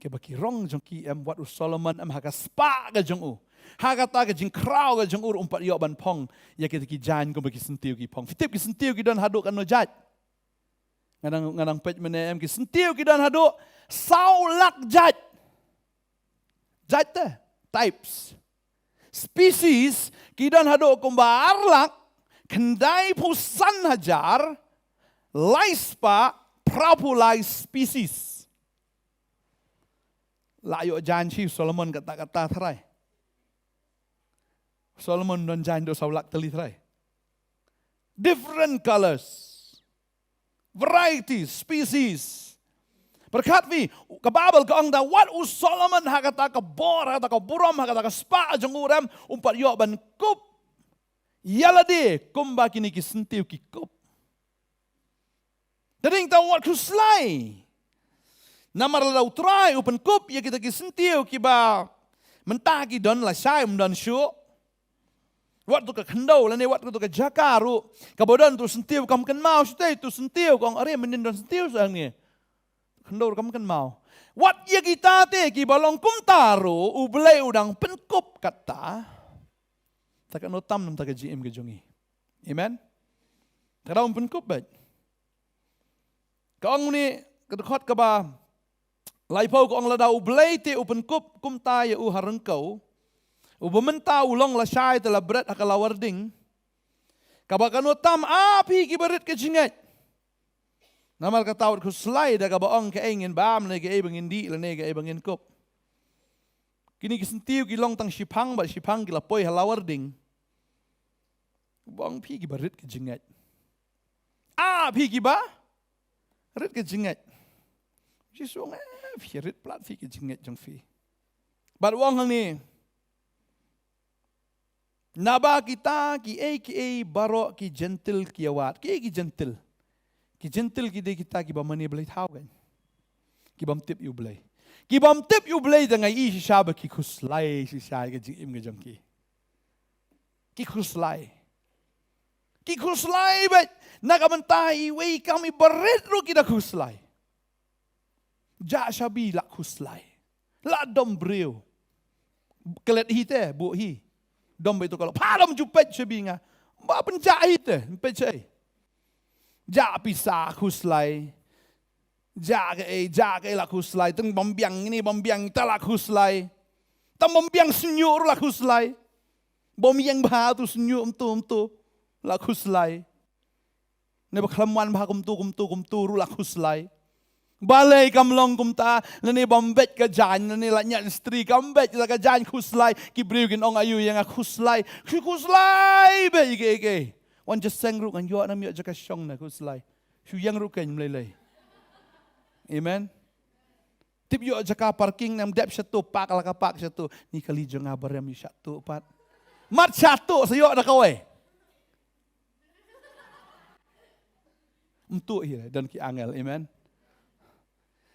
Kiba ki rong jong ki em wat u Solomon em ha ka spah ka jong u. Ha kata ka jingkhraw ka jong u ruh um pat ïoh ban phong. Ïa kita ki jaiñ kumba ki syntiew ki phong. Phi tip ki syntiew ki don haduh katno jait. Nga nang, nga nang peit mynne em ki syntiew ki don haduh saw lak jait. Jait te, types. Species ki don haduh kumba ar lak, khyndai phew san hajar, lai spah, phra phew lai species. La ïoh jaiñ shi Solomon kata kata tharai. Solomon don jaiñ duh saw lak tylli tharai. Different colors. Varieties, species. Pyrkhat phi, ka Baibl ka ong da wat u Solomon ha kata ka bor, ha kata ka burom, ha kata ka spah jong u rem, um pat ïoh ban kup. Ïa lade, kumba kine ki syntiew ki kup. Te dei ta wat khuslai. Namar lada u Trai u pynkup ïa kita ki syntiew kiba mynta ki don lashai um don shuh. Wat tu ka khyndew lane wat tu ka jaka ruh. Kaba don tu syntiew kam kynmaw shuh te tu syntiew kong are mynnin don syntiew sa hangne. Khyndew kam kynmaw. Wat ïa kita te kiba long kumta ruh u Blei u dang pynkup kata. Ta ka no tam nam ta ka jingim ka jong ngi. Amen. Ta dang pynkup bad. Ka ong ni ka dkhot kaba laiphew ka ong lada u Blei te u pynkup kumta ïa u ha ryngkew. Uba mynta u long lashai te la bret ha ka lawar ding. Kaba kano tam a phi kiba rit ka jingngeit. Namar kata wat khuslai da kaba ong kaei ngin bam ne kaei ba ngin dih lane kaei ba ngin kup. Kine ki syntiew ki long tang shiphang bad shiphang ki la poi ha lawar ding. Ba ong phi kiba rit ka jingngeit. A phi kiba rit ka jingngeit. Jisu ong eh phi rit plat phi ka jingngeit jong phi. Bad u ong hangne. Naba kita kiei kiei baroh ki jentil ki ïawad. Kiei ki jentil. Ki jentil ki dei kita kiba mane blei thaw kan. Kibam tip ïa u Blei. Kibam tip ïa u Blei da ngai i shisha ba ki khuslai shisha ka jingim ka jong ki. Ki khuslai. Ki khuslai bad na ka mynta iwei kam i barit ruh ki da khuslai. Jah shabi la khuslai. La dom briew. Klet hi te, buh hi. Dom bad itu ka lok. Pha dom ju peit shabi nga. Ba pynjah hi te, peit shai. Jah pisa khuslai. Jah kaei, jah kaei la khuslai. Tang bym biang ini, bym biang ita la khuslai. Tang bym biang shñiuh ruh la khuslai. Bym ïeng bha tu shñiuh mtu mtu la khuslai. Ne ba khlem wan bha kumtu kumtu kumtu ruh la khuslai. Balei kam long kumta, lane bym beit ka jaiñ, lane la ñiad stri kam beit la ka jaiñ khuslai, ki briew kin ong aïu ïa nga khuslai, shu khuslai beit ïa kiei kiei. Wan jingïaseng ruh ngan ïoh nam ïoh jaka shong na khuslai. Shu ïeng ruh kein mlei lei. Amen. Tip ïoh jaka parking nam dep shatu park la ka park shatu. Ni kali jong nga barem ïa shatu pat. Mat shatu sa ïoh da kawei. Mtu hi don ki angel, amen.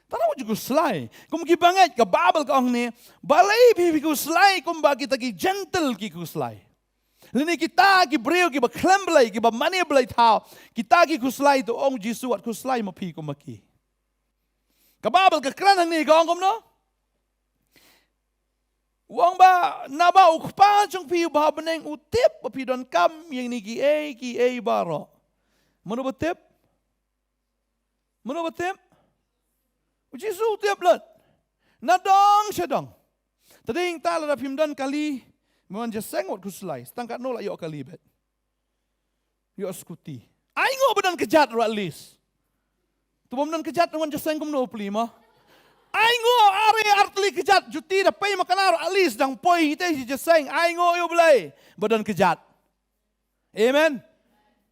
Tara ju khuslai. Kum ki bangeit ka Baibl ka ong ne, balei phi phi khuslai kumba kita ki jentil ki khuslai. Lane kita ki briew kiba khlem blei, kiba mane blei thaw. Kita ki khuslai to ong Jisu wat khuslai ma phi kumba ki. Ka Baibl ka kren hangne ka ong kumno? U ong ba naba u Kpa jong phi uba ha bneng u tip ba phi donkam ïa kine kiei kiei baroh. Mano ba tip? Mano ba tip? U Jisu u tip lut. Na dong sha dong. Te dei ta lada phim don kali, me wan jingïaseng wat khuslai. Tang katno la ïoh kali beit. Ïoh scooty. Ai ngo ba don kjat ruh at least. Tu bym don kjat wan jingïaseng kumno pli mo. Ai ngo are artli kjat juti da pei ma kana ruh at least dang poi hi te jingïaseng. Ai ngo ïa u Blei ba don kjat. Amen.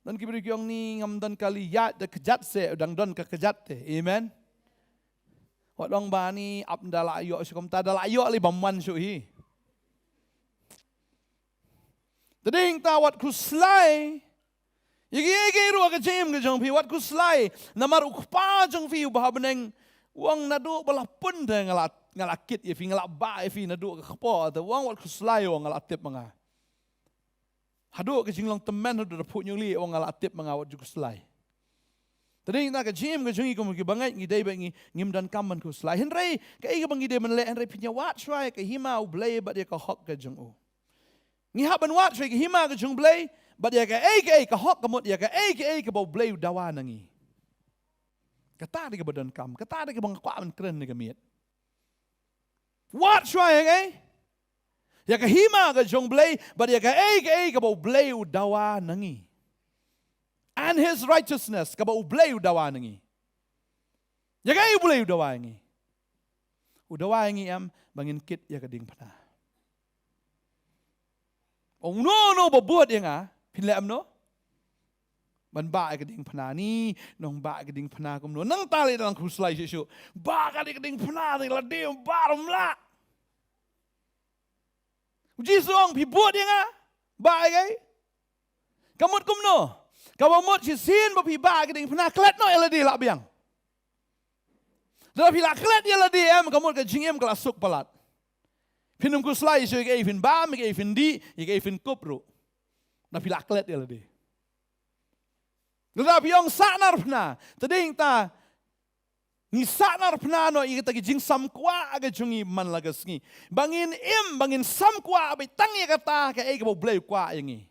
Don ki briew ki ong ni ngam don kali ïa da kjat se dang don ka kjat te. Amen. Wat ong ba ni ap da la ïoh shu kumta da la ïoh li bam wan shu hi. Te dei ta wat khuslai. Ïa ki ïa ki ruh ka jingim ka jong phi wat khuslai. Namar u Kpa jong phi uba ha bneng u ong naduh ba la pun te nga la nga la kit ïa phi, nga la bah ïa phi naduh ka kpoh, te u ong wat khuslai, u ong nga la tip ma nga. Haduh ka jinglong tymmen, haduh da phuh ñiuh lieh, u ong nga la tip ma nga, wat ju khuslai. Te dei na ka jingim ka jong ngi kum ki bangeit ngi dei ba ngi, ngim donkam ban khuslai. Hynrei kaei kaba ngi dei ban leh, hynrei phin ïa wad shuwa ïa ka hima U Blei bad ïa ka hok ka jong u. Ngi hap ban wad shuwa ïa ka hima ka jong U Blei bad ïa kaei kaei, ka hok ka mut, ïa kaei kaei kaba U Blei u dawa na ngi. Kata dei kaba donkam, kata dei kaba nga kwah ban kren ne ka miet. Wad shuwa ïa kaei? Ïa ka hima ka jong U Blei bad ïa kaei kaei kaba U Blei u dawa na ngi. And his righteousness, kaba U Blei u dawa na ngi. Ïa kaei U Blei u dawa ïa ngi? U dawa ïa ngi em ba ngin kit ïa ka diengphna. Ong no no ba bud ïa nga, phin leh em no? Ban bah ïa ka diengphna, ni nong bah ïa ka diengphna kumno? Nangta leh dang khuslai shuh shuh. Bah ka dei ka diengphna, dei la dei bah rum lah. U Jisu ong phi bud ïa nga, bah ïa kaei? Ka mut kumno? Kaba mut shisien ba phi bah ïa ka diengphna, klet noh ïa lade lah biang. Lada phi la klet ïa lade em, ka mut ka jingim ka la suk palat. Phin ym khuslai shuh ïa kaei phin bam, ïa kaei phin dih, ïa kaei phin kup ruh. Lada phi la klet ïa lade. Lada phi ong sahnarphna, te dei ta ngi sahnarphna noh ïa kita ki jingsam kwah ka jong ngi man la ka sngi. Ba ngin im, ba ngin sam kwah beit tang ïa kata kaei kaba U Blei u kwah ïa ngi.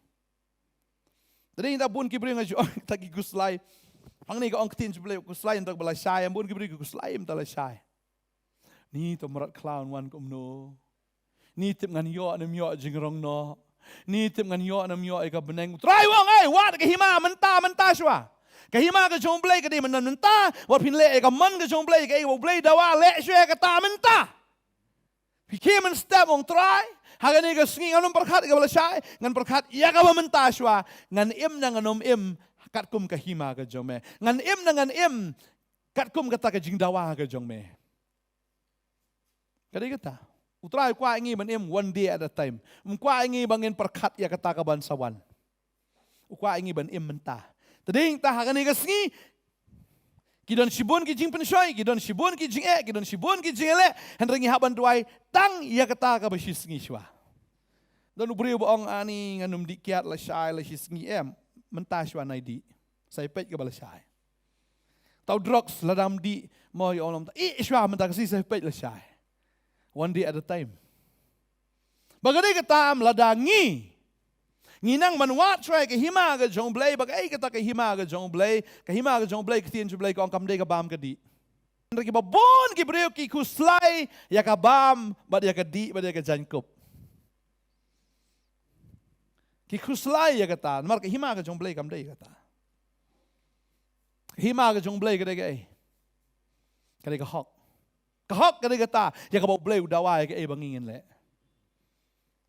Te dei ta bun ki briew, nga ju ong ta ki khuslai. Hangne ka ong ka ktien jong U Blei khuslai, ntok ba lashai, bun ki briew ki khuslai mynta lashai. Ni to mrad khlaw wan kumno? Ni tip ngan ïoh ne ym ïoh jingrong noh? Ni tip ngan ïoh ne ym ïoh ïa ka bneng? U Trai u ong, ei, wad ka hima mynta, mynta shuwa. Ka hima ka jong U Blei ka dei mynta, mynta. Wat phin leh ïa ka mon ka jong U Blei, kaei U Blei u dawa, leh shuwa ïa kata mynta. Phi khie mynstep, ong Trai, ha kane ka sngi ngan ym pyrkhat ïa kaba lashai, ngan pyrkhat ïa kaba mynta shuwa. Ngan im ne ngan ym im katkum ka hima ka jong me? Ngan im ne ngan im katkum kata ka jingdawa ka jong me? Ka dei kata. U Trai u kwah ïa ngi ban im one day at a time. Um kwah ïa ngi ba ngin pyrkhat ïa kata kaban sa wan. U kwah ïa ngi ban im mynta. Te dei ta ha kane ka sngi, ki don shibun ki jingpynshoi, ki don shibun ki jingeh, ki don shibun ki jingïaleh, hynrei ngi hap ban duwai tang ïa kata kaba shisngi shuwa. Don u briew ba ong, ani ngan ym dih kiad lashai la shisngi, em, mynta shuwa nai dih. Sa ïa peit kaba lashai. Tau drugs, lada ym dih mo, ïa ong mynta, ih, shuwa mynta ka sngi sa ïa peit lashai. One day at a time. Ba ka dei kata em, lada ngi, ngi nang ban wad shuwa ïa ka hima ka jong U Blei, ba kaei kata ka hima ka jong U Blei, ka hima ka jong U Blei, ka ktien jong U Blei ka ong kam dei ka bam ka dih. Hynrei kiba bun ki briew ki khuslai ïa ka bam bad ïa ka dih bad ïa ka jaiñkup. Ki khuslai ïa kata, namar ka hima ka jong U Blei kam dei kata. Ka hima ka jong U Blei ka dei kaei? Ka dei ka hok. Ka hok ka dei kata, ïa kaba U Blei u dawa ïa kaei ba ngi ngin leh.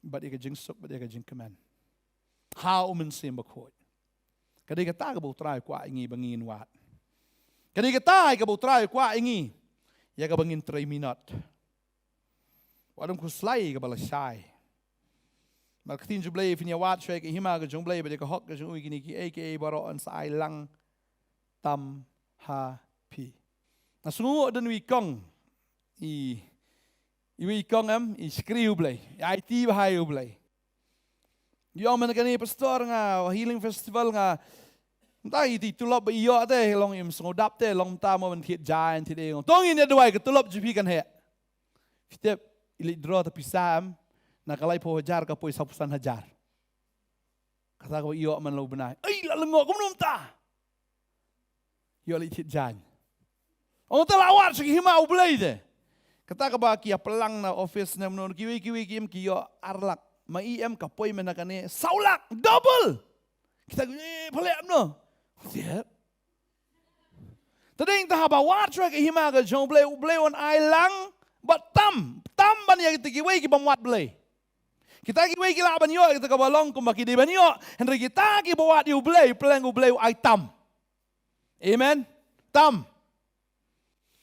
Bad ïa ka jingsuk, bad ïa ka jingkmen ha U Mynsiem Bakhuid. Ka dei kata kaba U Trai u kwah ïa ngi ba ngin wad. Ka dei kata kaba U Trai u kwah ïa ngi, ïa kaba ngin trei minot. Wat ym khuslai ïa kaba lashai. Namar ka ktien jong U Blei, phin ïa wad shuwa ïa ka hima ka jong U Blei bad ïa ka hok ka jong u, ïa kine kiei kiei baroh yn sa ai lang tam ha phi. Nga sngewnguh don iwei i kong, i, iwei i kong em, i shakri U Blei, i aiti bha ïa U Blei. I ong mynta kane, pastor, nga Healing Festival nga, mynta ïa i tulop ba i ïoh te long im sngewdap te, long mynta mo ban thied jaiñ thied ei. To ngin ïa duwai, ka tulop jong phi kan heh. Phi tip, i leit draw ta pisa em, na ka laiphew hajar ka poi sawphew san hajar. Kata kaba i ïoh man la u bnai. Ei, la lyngngoh kumno mynta? Ïoh leit thied jaiñ. Ong te la wad sha ka hima U Blei te. Kata kaba ki ïa pynlang na office ne mano, kiwei kiwei ki im ki ïoh ar lak. Ma i em ka poi mynta kane saw lak, double. Kita ki, eh, pynleh mano? Tiap. Te dei ta haba wad shuwa ka hima ka jong U Blei, U Blei un ai lang bad tam, tam ban ïa kita kiwei ki bym wad Blei. Kita kiwei ki lah ban ïoh kita kaba long kumba ki dei ban ïoh, hynrei kita kiba wad ïa U Blei, pleng U Blei u ai tam. Amen. Tam.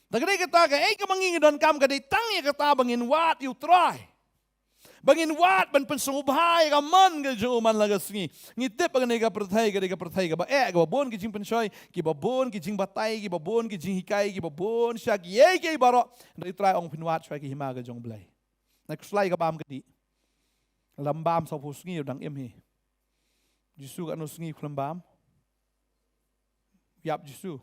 Te ka dei kata, kaei kaba ngi ngi donkam ka dei tang ïa kata ba ngin wad ïa U Trai. Ba ngin wad ban pynsngewbha ïa ka mon ka jong u man la ka sngi. Ngi tip ba kane ka pyrthei ka dei ka pyrthei kaba eh, kaba bun ki jingpynshoi, kiba bun ki jingbatai, kiba bun ki jinghikai, kiba bun sha kiei kiei baroh. Hynrei Trai ong phin wad shuwa ki hima ka jong u Blei. Na khuslai ka bam ka dih. Lada ym bam saphew sngi u dang im hi. Jisu katno sngi u khlem bam? Ïap Jisu.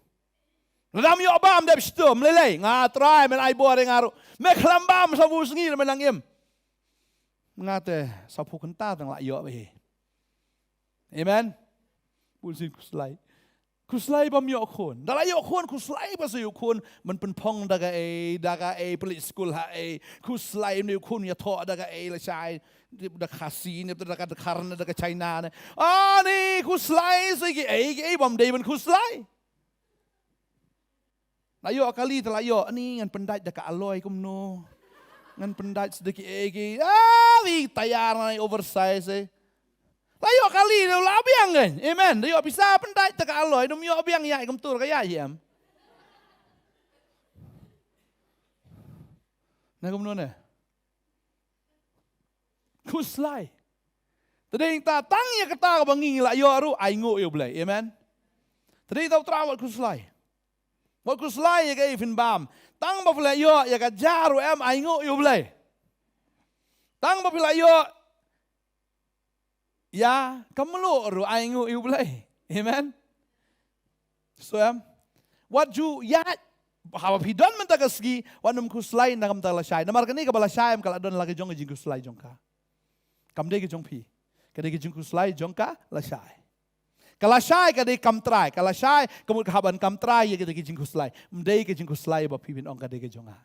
Lada ym ïoh bam dep shitom lei lei. Nga Trai men ai bor ïa nga ruh. Me khlem bam saphew sngi me nang im. Nga te saphew kynta tang la ïoh bha hi. Amen. Bun sien khuslai. Khuslai bam ïoh khun. Da la ïoh khun khuslai ba sa ïoh khun man pynphong da kaei, da kaei, pynleit skul ha ei. Khuslai ne ïoh khun ïathoh da kaei lashai. Da ka Khasi ne, da ka Dkhar ne, da ka China ne. Ani khuslai sa kiei kiei bam dei ban khuslai. La ïoh kali te la ïoh, ani ngan pyndait da ka alloy kumno. Ngan pyndait sa da kiei kiei. Ah, wi tayar na oversize eh. La ïoh kali te la biang kan. Amen. Da ïoh pisa pyndait da ka alloy, dum ïoh biang ïa kumtur ka ïa ïam. Na kumno ne? Khuslai. Te dei ta tang ïa kata kaba ngi la ïoh ruh ainguh ïa u Blei. Amen. Te dei ta u Trai wat khuslai. Wat khuslai ïa kaei phin bam. Tang ba phi la ïoh ïa ka jar ruh em ainguh ïa u Blei. Tang ba phi la ïoh ïa ka mluh ruh ainguh ïa u Blei. Amen. So em. Wat ju ïa haba phi don mynta ka sngi wat nym khuslai na ka bynta lashai. Namar kane kaba lashai em ka la don la ka jong ka jingkhuslai jong ka. Kam dei ka jong phi. Ka dei ka jingkhuslai jong ka lashai. Ka lashai ka dei kam trai. Ka lashai ka mut ka hap ban kam trai ïa ka dei ka jingkhuslai. Ym dei ka jingkhuslai ba phi phin ong ka dei ka jong nga.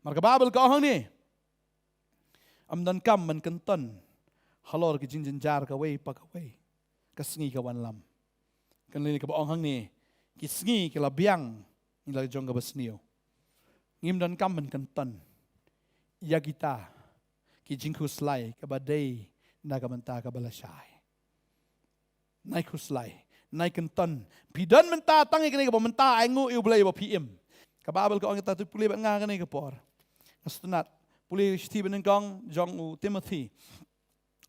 Mar ka Baibl ka ong hangne. Ym donkam ban kynton halor ki jingjynjar kawei pa kawei. Ka sngi ka wanlam. Kan lei kaba ong hangne ki sngi ki la biang ngi la jong kaba sniew. Ngim donkam ban kynton ïa kita ki jingkhuslai kaba dei na ka bynta kaba lashai. Nai khuslai, nai kynton. Phi don mynta tang ïa kane kaba mynta ainguh ïa u Blei ba phi im. Ka Baibl ka ong ïa ta tu pule bad nga kane ka por. Nga sngewtynnat pule shithi ba nyngkong jong u Timothi.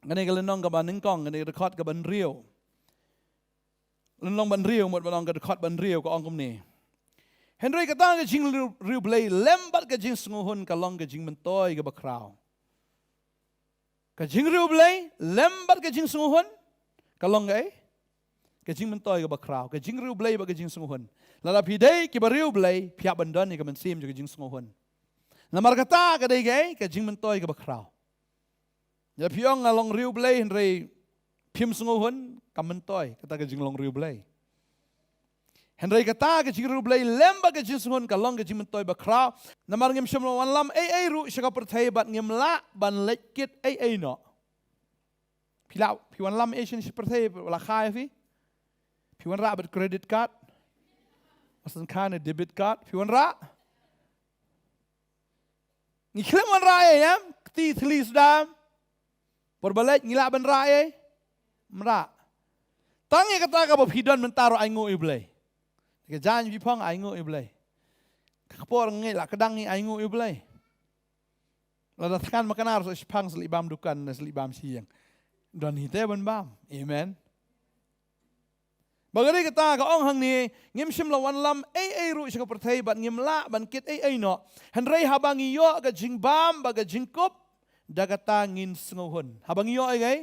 Kane ka lynnong kaba nyngkong, kane ka dkhot kaba hynriew. Lynnong ba hynriew mut ba nyngkong ka dkhot ba hynriew ka ong kumne. Hynrei kata ka jingriewblei lem bad ka jingsngewhun ka long ka jingmyntoi kaba khraw. Ka jingriewblei lem bad ka jingsngewhun ka long kaei? Ka jingmyntoi kaba khraw. Ka jingriewblei bad ka jingsngewhun. Lada phi dei kiba riewblei phi hap ban don ïa ka mynsiem jong ka jingsngewhun. Namar kata ka dei kaei? Ka jingmyntoi kaba khraw. Ïa phi ong nga long riewblei hynrei phim sngewhun, ka myntoi kata ka jinglong riewblei. Hynrei kata ka jingriewblei lem bad ka jingsngewhun ka long ka jingmyntoi ba khraw. Namar ngim shym la wanlam ei ei ruh sha ka pyrthei bad ngim lah ban leit kit ei ei noh. Phi lah phi wanlam ei sha ka pyrthei la kha ïa phi? Phi wanrah bad credit card? Masan kane debit card phi wanrah? Ngi khlem wanrah ei em, kti thli sdang. Por ba leit ngi lah ban rah ei? Ym rah. Tang ïa kata kaba phi don mynta ruh ainguh ïa u Blei. Ka jaiñ phi phong ainguh ïa u Blei. Ka por ngi lah kdang ngi ainguh ïa u Blei. Lada thngan ma kane ruh sa shipang sa leit bam dukan na sa leit bam shi ïing. Don hi te ban bam. Amen. Ba ka dei kata ka ong hangne ngim shym la wanlam ei ei ruh sha ka pyrthei bad ngim lah ban kit ei ei noh. Hynrei haba ngi ïoh ka jingbam bad ka jingkup da kata ngin sngewhun. Haba ngi ïoh ïa kaei?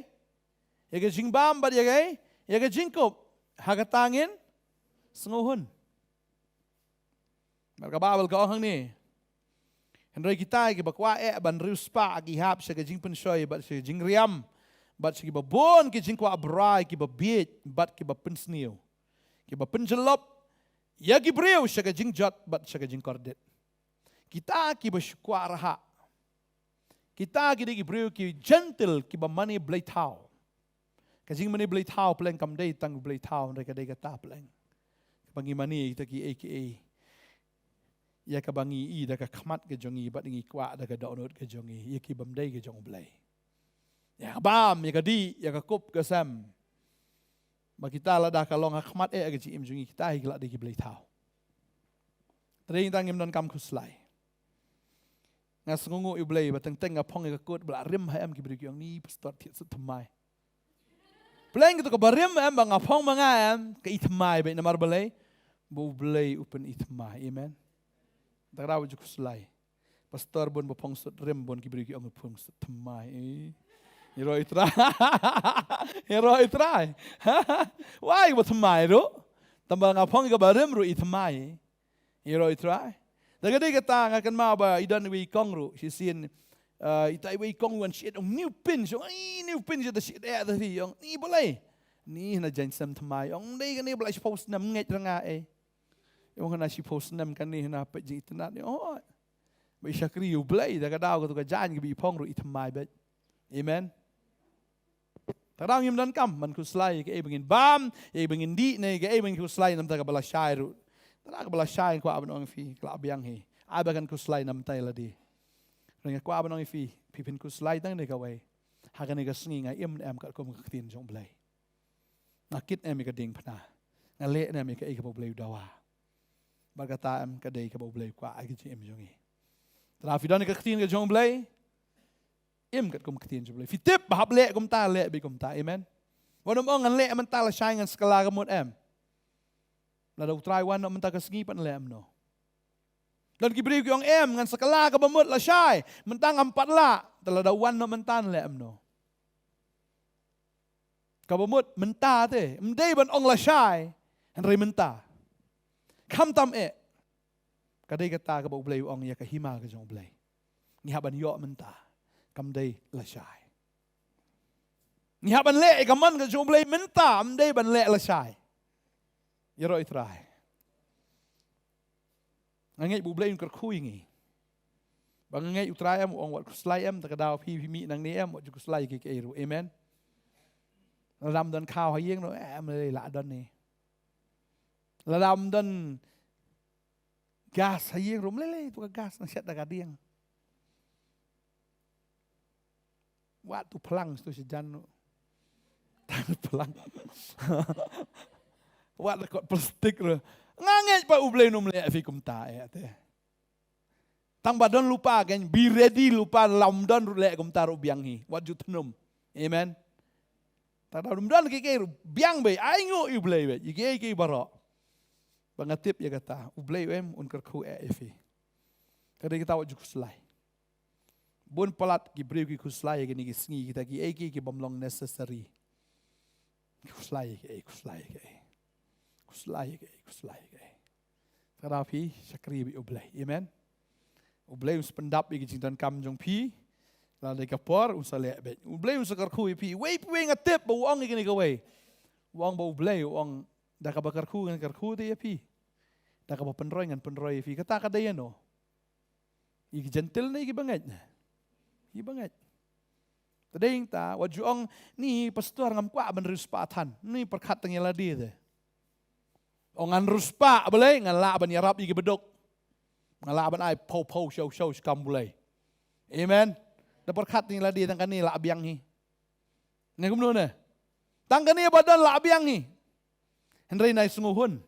Ïa ka jingbam bad ïa kaei? Ïa ka jingkup. Ha kata ngin sngewhun. Mar ka Baibl ka ong hangne. Hynrei kita kiba kwah eh ban riewspah ki hap sha ka jingpynshoi bad sha ka jingriam bad sha kiba bun ki jingkwah brai kiba bieit bad kiba pynsniew. Kiba pynjyllop ïa ki briew sha ka jingjot bad sha ka jingkordit. Kita kiba shu kwah rhah. Kita ki dei ki briew ki Jentil kiba mane blei thaw. Ka jingmane blei thaw pleng kam dei tang blei thaw hynrei ka dei kata pleng. Kaba ngi mane kita kiei kiei. Ïa kaba ngi i da ka khmat ka jong ngi bad ngi kwah da ka dohnud ka jong ngi ïa ki bym dei ka jong u Blei. Ïa ka bam ïa ka dih ïa ka kup ka sem. Ba kita lada ka long ha khmat eh ka jingim jong ngi kita hi ki lah dei ki blei thaw. Te dei tang ngim donkam khuslai. Nga sngewnguh ïa U Blei ba teng teng nga phong ïa ka kot ba la rim ha em ki briew ki ong ni pastor thied sut thymmai. Pleng kito kaba rim em ba nga phong ma nga em ka i thymmai beit namar balei ba U Blei u pyn i thymmai. Amen. Tang da wat ju khuslai. Pastor bun ba phong sut rim bun ki briew ki ong phong sut thymmai. Eh. Ïaroh i Trai. Ïaroh i Trai. Wai ba thymmai ruh. Tang ba nga phong kaba rim ruh i thymmai. Ïaroh i Trai. Da ka dei kata nga kynmaw ba i don iwei i kong ruh shisien. Uh, ita iwei i kong wan shit ong new pin shong ai new pin shit da shit eh da phi ong ni balei. Ni hana jan sem thymmai ong dei kane balei shiphew snem ngeit ranga eh. Ong hana shiphew snem kane hana peit jing itynnad ni ong. Ba i shakri U Blei da ka daw ka tu ka jan ka bi phong ruh i thymmai beit. Amen. Tang da ngim donkam ban khuslai ïa kaei ba ngin bam, ïa kaei ba ngin dih ne ïa kaei ba ngin khuslai namta kaba lashai ruh. Tang da kaba lashai kwah ban ong phi ka la biang hi. Ai ba kan khuslai namta ïa lade. Nga kwah ban ong ïa phi, phi phin khuslai tang ne kawei. Ha kane ka sngi nga im em katkum ka ktien jong U Blei. Nga kit em ïa ka diengphna. Nga leh em ïa kaei kaba U Blei u dawa. Bad kata em ka dei kaba U Blei u kwah ha ka jingim jong ngi. Tang da phi don ïa ka ktien ka jong U Blei. Im katkum ka ktien jong U Blei. Phi tip ba hap leh kumta leh beit kumta. Amen. Wat nym ong ngan leh mynta lashai ngan sa kylla ka mut em. Lada U Trai wan noh mynta ka sngi pat leh em noh. Don ki briew ki ong em ngan sa kylla kaba mut lashai mynta ngam pat lah. Te lada wan noh mynta leh em noh. Kaba mut mynta te ym dei ban ong lashai. Hynrei mynta. Khamtam eh. Ka dei kata kaba U Blei u ong ïa ka hima ka jong U Blei. Ngi hap ban ïoh mynta kam dei lashai. Ngi hap ban leh ïa ka mon ka jong U Blei mynta kam dei ban leh lashai. Ïaroh i Trai. Nga ngeit ba U Blei un kyrkhu ïa ngi. Ba nga ngeit U Trai em u ong wat khuslai em ta ka daw phi phi mih nangne em wat ju khuslai ki ki ruh. Amen. Lada ym don khaw ha ïing ruh em lei la don ni. Lada ym don gas ha ïing ruh mlei lei tu ka gas na shet da ka dieng. Wat tu plang tu si jan. Tang plang. Wat da kot plastik ruh. Nga ngeit ba U Blei num leh fi kumta eh te. Tang ba don lupa kan be ready lupa lam don ruh leh kumta ruh biang hi. Wat ju thnum. Amen. Tang da rum don ki ki ruh biang be ai ngu U Blei be. Ki ki baroh. Ba nga tip ïa kata U Blei em un kyrkhu eh ïa phi. Ka dei kata wat ju khuslai. Bun palat ki briew ki khuslai ïa kine ki sngi kita ki ei ki ki bym long necessary. Khuslai ïa ki ei khuslai ïa ki ei. Khuslai ïa ki ei khuslai ïa ki ei. Tang da phi shakri beit U Blei. Amen. U Blei un sa pyndap ïa ki jingdonkam jong phi. Lada ka por un sa leh beit. U Blei un sa kyrkhu ïa phi. Wei pa wei nga tip ba u ong ïa kine kawei. U ong ba U Blei u ong da kaba kyrkhu ngan kyrkhu te ïa phi. Da kaba pynroi ngan pynroi ïa phi. Kata ka dei ïa no. Ïa ki jentil ne ïa ki bangeit ne. Ïa ki bangeit. Te dei ïa ta wat ju ong ni pastor ngam kwah ban riewspah than ni pyrkhat tang ïa lade te. Ong ngan riewspah balei ngan lah ban ïarap ïa ki baduk. Ngan lah ban ai pau pau shau shau shkam balei. Amen. Da pyrkhat tang ïa lade tang kane lah biang hi. Ne kumno ne. Tang kane ba don lah biang hi. Hynrei nai sngew hun.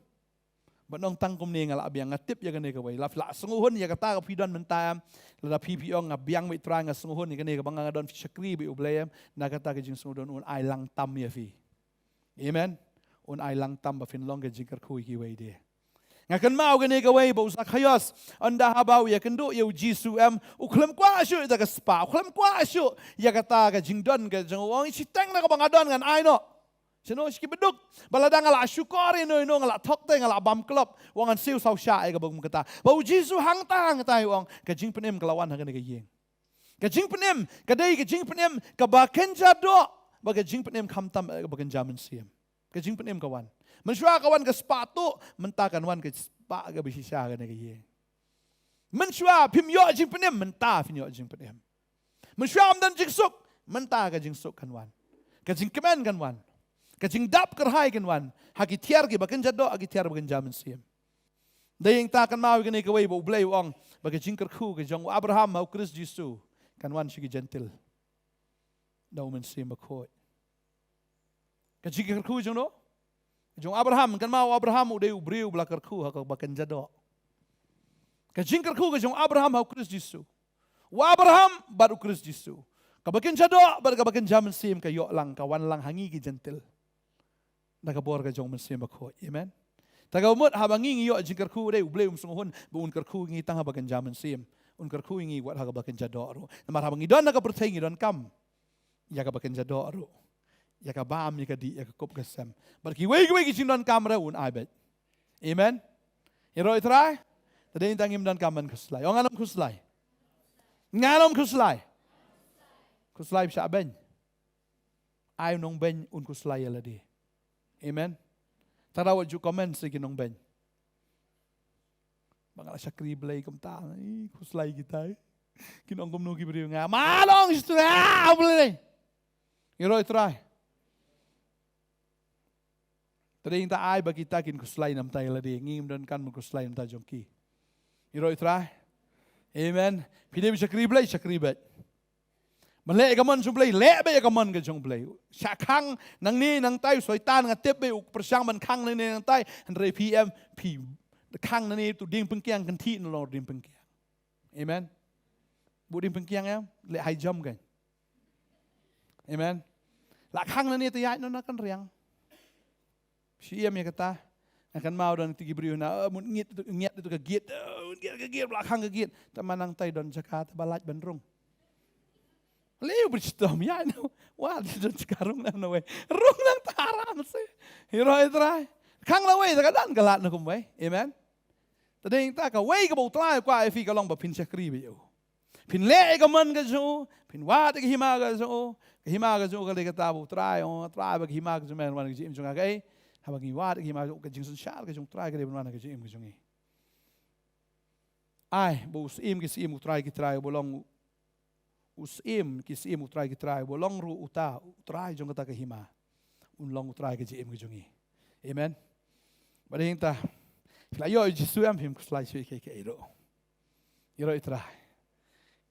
Ba nong tang kumne nga lah biang nga tip ïa kane kawei. Lah lah sngew hun ïa kata ka phi don mynta em. Lada phi phi ong nga biang beit Trai nga sngew hun ïa kane kaba nga don phi shakri beit U Blei em. Na kata ka jingsngew hun un ai lang tam ïa phi. Amen. Un ai lang tam ba phin long ka jingkyrkhu ïa kiwei de. Nga kynmaw kane kawei ba u Zakhaios ynda haba u ïakynduh ïa u Jisu em u khlem kwah shuh ïa ka spah u khlem kwah shuh ïa kata ka jingdon ka jong u ong shiteng na kaba nga don ngan ai noh. Shano shi ki baduk ba lada nga la shukor ïa no ïa no nga la thok te nga la bam klop u ong ngan siew saw shah ïa kaba kum kata ba u Jisu hangta hangta u ong ka jingpynim ka la wan ha kane ka ïing. Ka jingpynim ka dei ka jingpynim kaba kynja doh ba ka jingpynim khamtam ïa kaba kynja mynsiem. Ka jingpynim ka wan. Mynshuwa ka wan ka spah tuh mynta kan wan ka spah kaba shisha kane ka ïing. Mynshuwa phim ïoh jingpynim mynta phin ïoh jingpynim. Mynshuwa ym don jingsuk mynta ka jingsuk kan wan. Ka jingkmen kan wan. Ka jingdap kyrhai kan wan ha ki tiar kiba kynja doh ha ki tiar ba kynja mynsiem. Da ïing ta kan maw ïa kane kawei ba U Blei u ong ba ka jingkyrkhu ka jong u Abraham ha u Khrist Jisu kan wan sha ki jentil. Da u Mynsiem Bakhuid. Ka jingkyrkhu jong no jong Abraham kan maw Abraham u dei u briew ba la kyrkhu ha kaba kynja doh. Ka jingkyrkhu ka jong Abraham ha u Khrist Jisu. u Abraham bad u Khrist Jisu. Kaba kynja doh bad kaba kynja mynsiem ka ïoh lang, ka wan lang ha ngi ki Jentil. Da ka bor ka jong u Mynsiem Bakhuid. Amen. Te ka mut haba ngi ngi ïoh jingkyrkhu, dei U Blei um sngewhun ba un kyrkhu ïa ngi tang haba kynja mynsiem. Un kyrkhu ïa ngi wat ha kaba kynja doh ruh. Namar haba ngi don ha ka pyrthei ngi donkam ïa kaba kynja doh ruh, ïa ka bam, ïa ka dih, ïa ka kup ka sem. Bad kiwei kiwei ki jingdonkam ruh un ai beit. Amen. Ïaroh ïa U Trai. Te dei tang ngim donkam ban khuslai. Ong ngan ym khuslai. Ngan ym khuslai. Khuslai phi shah beiñ. Ai u nongbeiñ un khuslai ïa lade. Amen. Tang da wat ju comment sa ki nongbeiñ. Ba nga la shakri Blei kumta, ih, khuslai kita, ih. Kin ong kumno ki briew, nga ma long shi tu, ah, Blei. Ïaroh ïa U Trai. Te dei tang ai ba kita kin khuslai namta ïa lade, ngim donkam ban khuslai namta jong ki. Ïaroh ïa U Trai. Amen. Phi dei ban shakri Blei, shakri beit. Ban leh ïa ka mon jong U Blei, leh beit ïa ka mon ka jong U Blei. Shah khang nangne nangtai, u Soitan nga tip beit u pyrshang ban khang nangne nangtai, hynrei phi em, phi khang nangne, to dieng pyngkiang kynthih, no long dieng pyngkiang. Amen. Bud dieng pyngkiang em, leh high jump kan. Amen. La khang nangne te ïaid noh na kan riang. Shu ïam ïa kata. Nga kynmaw don kito ki briew na, eh, mut ngiat, ngiat ïa ka gate, eh, mut ngiat ka gate, ba la khang ka gate. Te ma nangtai don jaka te ba lait ban rung. Leh u bri shitom ïa no. Wa, don jaka rung na no wei. Rung nangta aram se. Ïaroh ïa U Trai. Khang lawei, te ka don ka lad na kumwei. Amen. Te dei tang kawei kaba U Trai u kwah ïa phi ka long ba phin shakri beit ïa u. Phin leh ïa ka mon ka jong u, phin wad ïa ka hima ka jong u, ka hima ka jong u ka dei kata ba U Trai, oh, Trai ba ka hima ka jong me wan ka jingim jong nga kaei. Haba ngi wad ïa ka hima ka jong u, ka jingsynshar ka jong U Trai ka dei ban wan ka jingim ka jong ngi. Ai, ba u Syiem ki syiem, U Trai ki trai, uba long u Syiem ki syiem, U Trai ki trai, uba long ruh uta U Trai jong kata ka hima, un long U Trai ka jingim ka jong ngi. Amen. Bad dei tang, phi la ïoh ïa u Jisu em, phim khuslai shuh ïa kiei kiei ruh. Ïaroh ïa U Trai.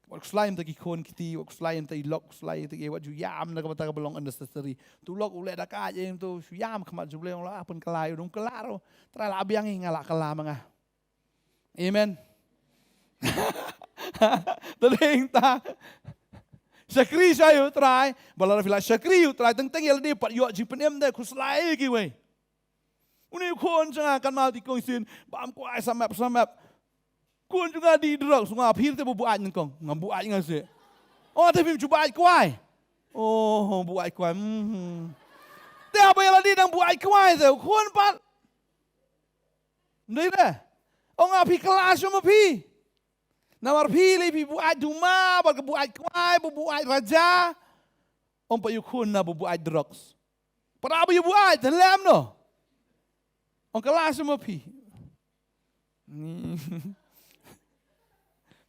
Wat khuslai ïa ki khun kti, wat khuslai ïa i lok, khuslai ïa ki, wat ju ïam na ka bynta kaba long unnecessary. To u lok u leh da ka ïa to, shu ïam khmat jong U Blei, ong la pynkylla, u dang kylla ruh. Trai la biang ïa nga, la kylla ma nga. Amen. Te dei tang, shakri sha U Trai, ba lada phi la shakri U Trai, teng teng ïa lade pat ïoh jingpynim, de khuslai ïa kiwei. Une u khun jong nga, kan mut i kong sien, bam kwai sa map sa map. Khun jong nga dih drugs, nga phi te ba buaid nyngkong, ngam buaid nga seh. Oh, te phim ju buaid kwai. Oh, buaid kwai. Mhm. Te haba ïa lade dang buaid kwai te u khun pat. Ym dei re. Ong nga phi kylla shuh ma phi. Namar phi lei phi buaid duma, bad ka buaid kwai, ba buaid raja. Ong pat ïa u khun na ba buaid drugs. Para ba ïa buaid, te lem no. Ong kylla shuh ma phi.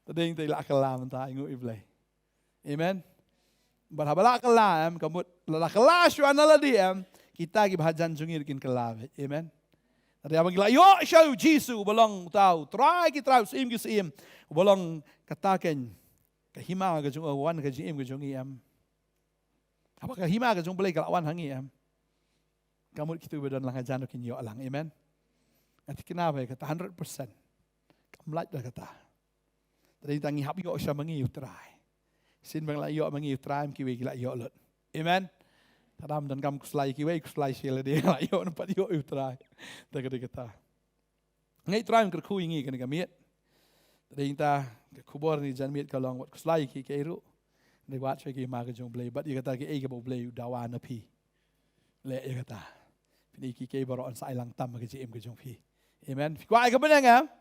Te dei te la kylla mynta, ai nguh ïa U Blei. Amen. Bad haba la kylla em, ka mut la kylla shuwa na lade em, kita kiba hajan jong ngi ruh kin kylla beit. Amen. Te haba ngi la ïoh sha u Jisu, uba long uta U Trai ki trai, u Syiem ki syiem, uba long kata kein ka hima ka jong u, wan ka jingim ka jong ngi em. Haba ka hima ka jong U Blei ka la wan ha ngi em, ka mut kito ba don lang hajan ruh kin ïoh lang. Amen. Nga thikna ba kata hundred percent kam lait da kata. Te dei tang ngi hap ïoh sha ma ngi U Trai. Sien ba ngi la ïoh ma ngi U Trai, em kiwei ki la ïoh lut. Amen. Te dam donkam khuslai kiwei, khuslai sha lade, la ïoh, namar pat ïoh U Trai. Te ka dei kata. Nga ngeit U Trai un kyrkhu ïa ngi kane ka miet. Te dei tang ka khubor ne ka janmiet ka long wat khuslai ïa kiei kiei ruh. Dei wad sha ka hima ka jong U Blei, bad ïa kata kiei kiei ba U Blei u dawa na phi, leh ïa kata. Phin ïohi kiei kiei baroh yn sa ai lang tam ha ka jingim ka jong phi. Amen. Phi kwah ïa ka bneng em?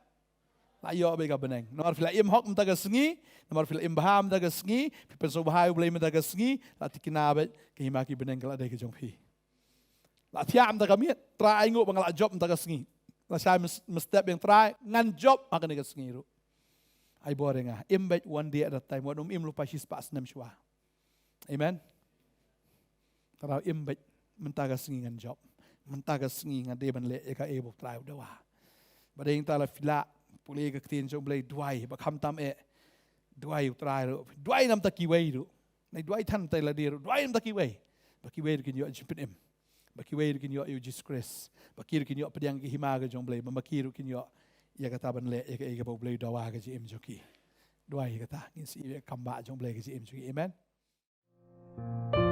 La ïoh beit ka bneng. Namar phi la im hok mynta ka sngi, namar phi la im bha mynta ka sngi, phi pynsngewbha ïa U Blei mynta ka sngi, la thikna beit ka hima ki bneng ka la dei ka jong phi. La thiah mynta ka miet, Trai ai nguh ba nga la jop mynta ka sngi. La shai mys-, mynstep ïa nga, Trai ngan jop ha kane ka sngi ruh. Ai bor ïa nga, im beit one day at a time, wat nym im lypa shispah snem shuwa. Amen. Trai im beit, mynta ka sngi ngan jop. Mynta ka sngi nga dei ban leh ïa kaei ba U Trai u dawa. Bad dei tang la phi lah pule ka ktien jong U Blei, duwai, ba khamtam eh, duwai U Trai ruh, duwai namar kiwei ruh. Nai duwai than te lade ruh, duwai namar kiwei. Ba kiwei ruh kin ïoh jingpynim. Ba kiwei ruh kin ïoh ïa U Jisu Khrist. Ba ki ruh kin ïoh pdiang ka hima ka jong U Blei. Ba ma ki ruh kin ïoh ïa kata ban leh ïa kaei kaba U Blei u dawa ha ka jingim jong ki. Duwai kata ngin sa ïoh kam ba jong Blei ka jingim jong ngi. Amen.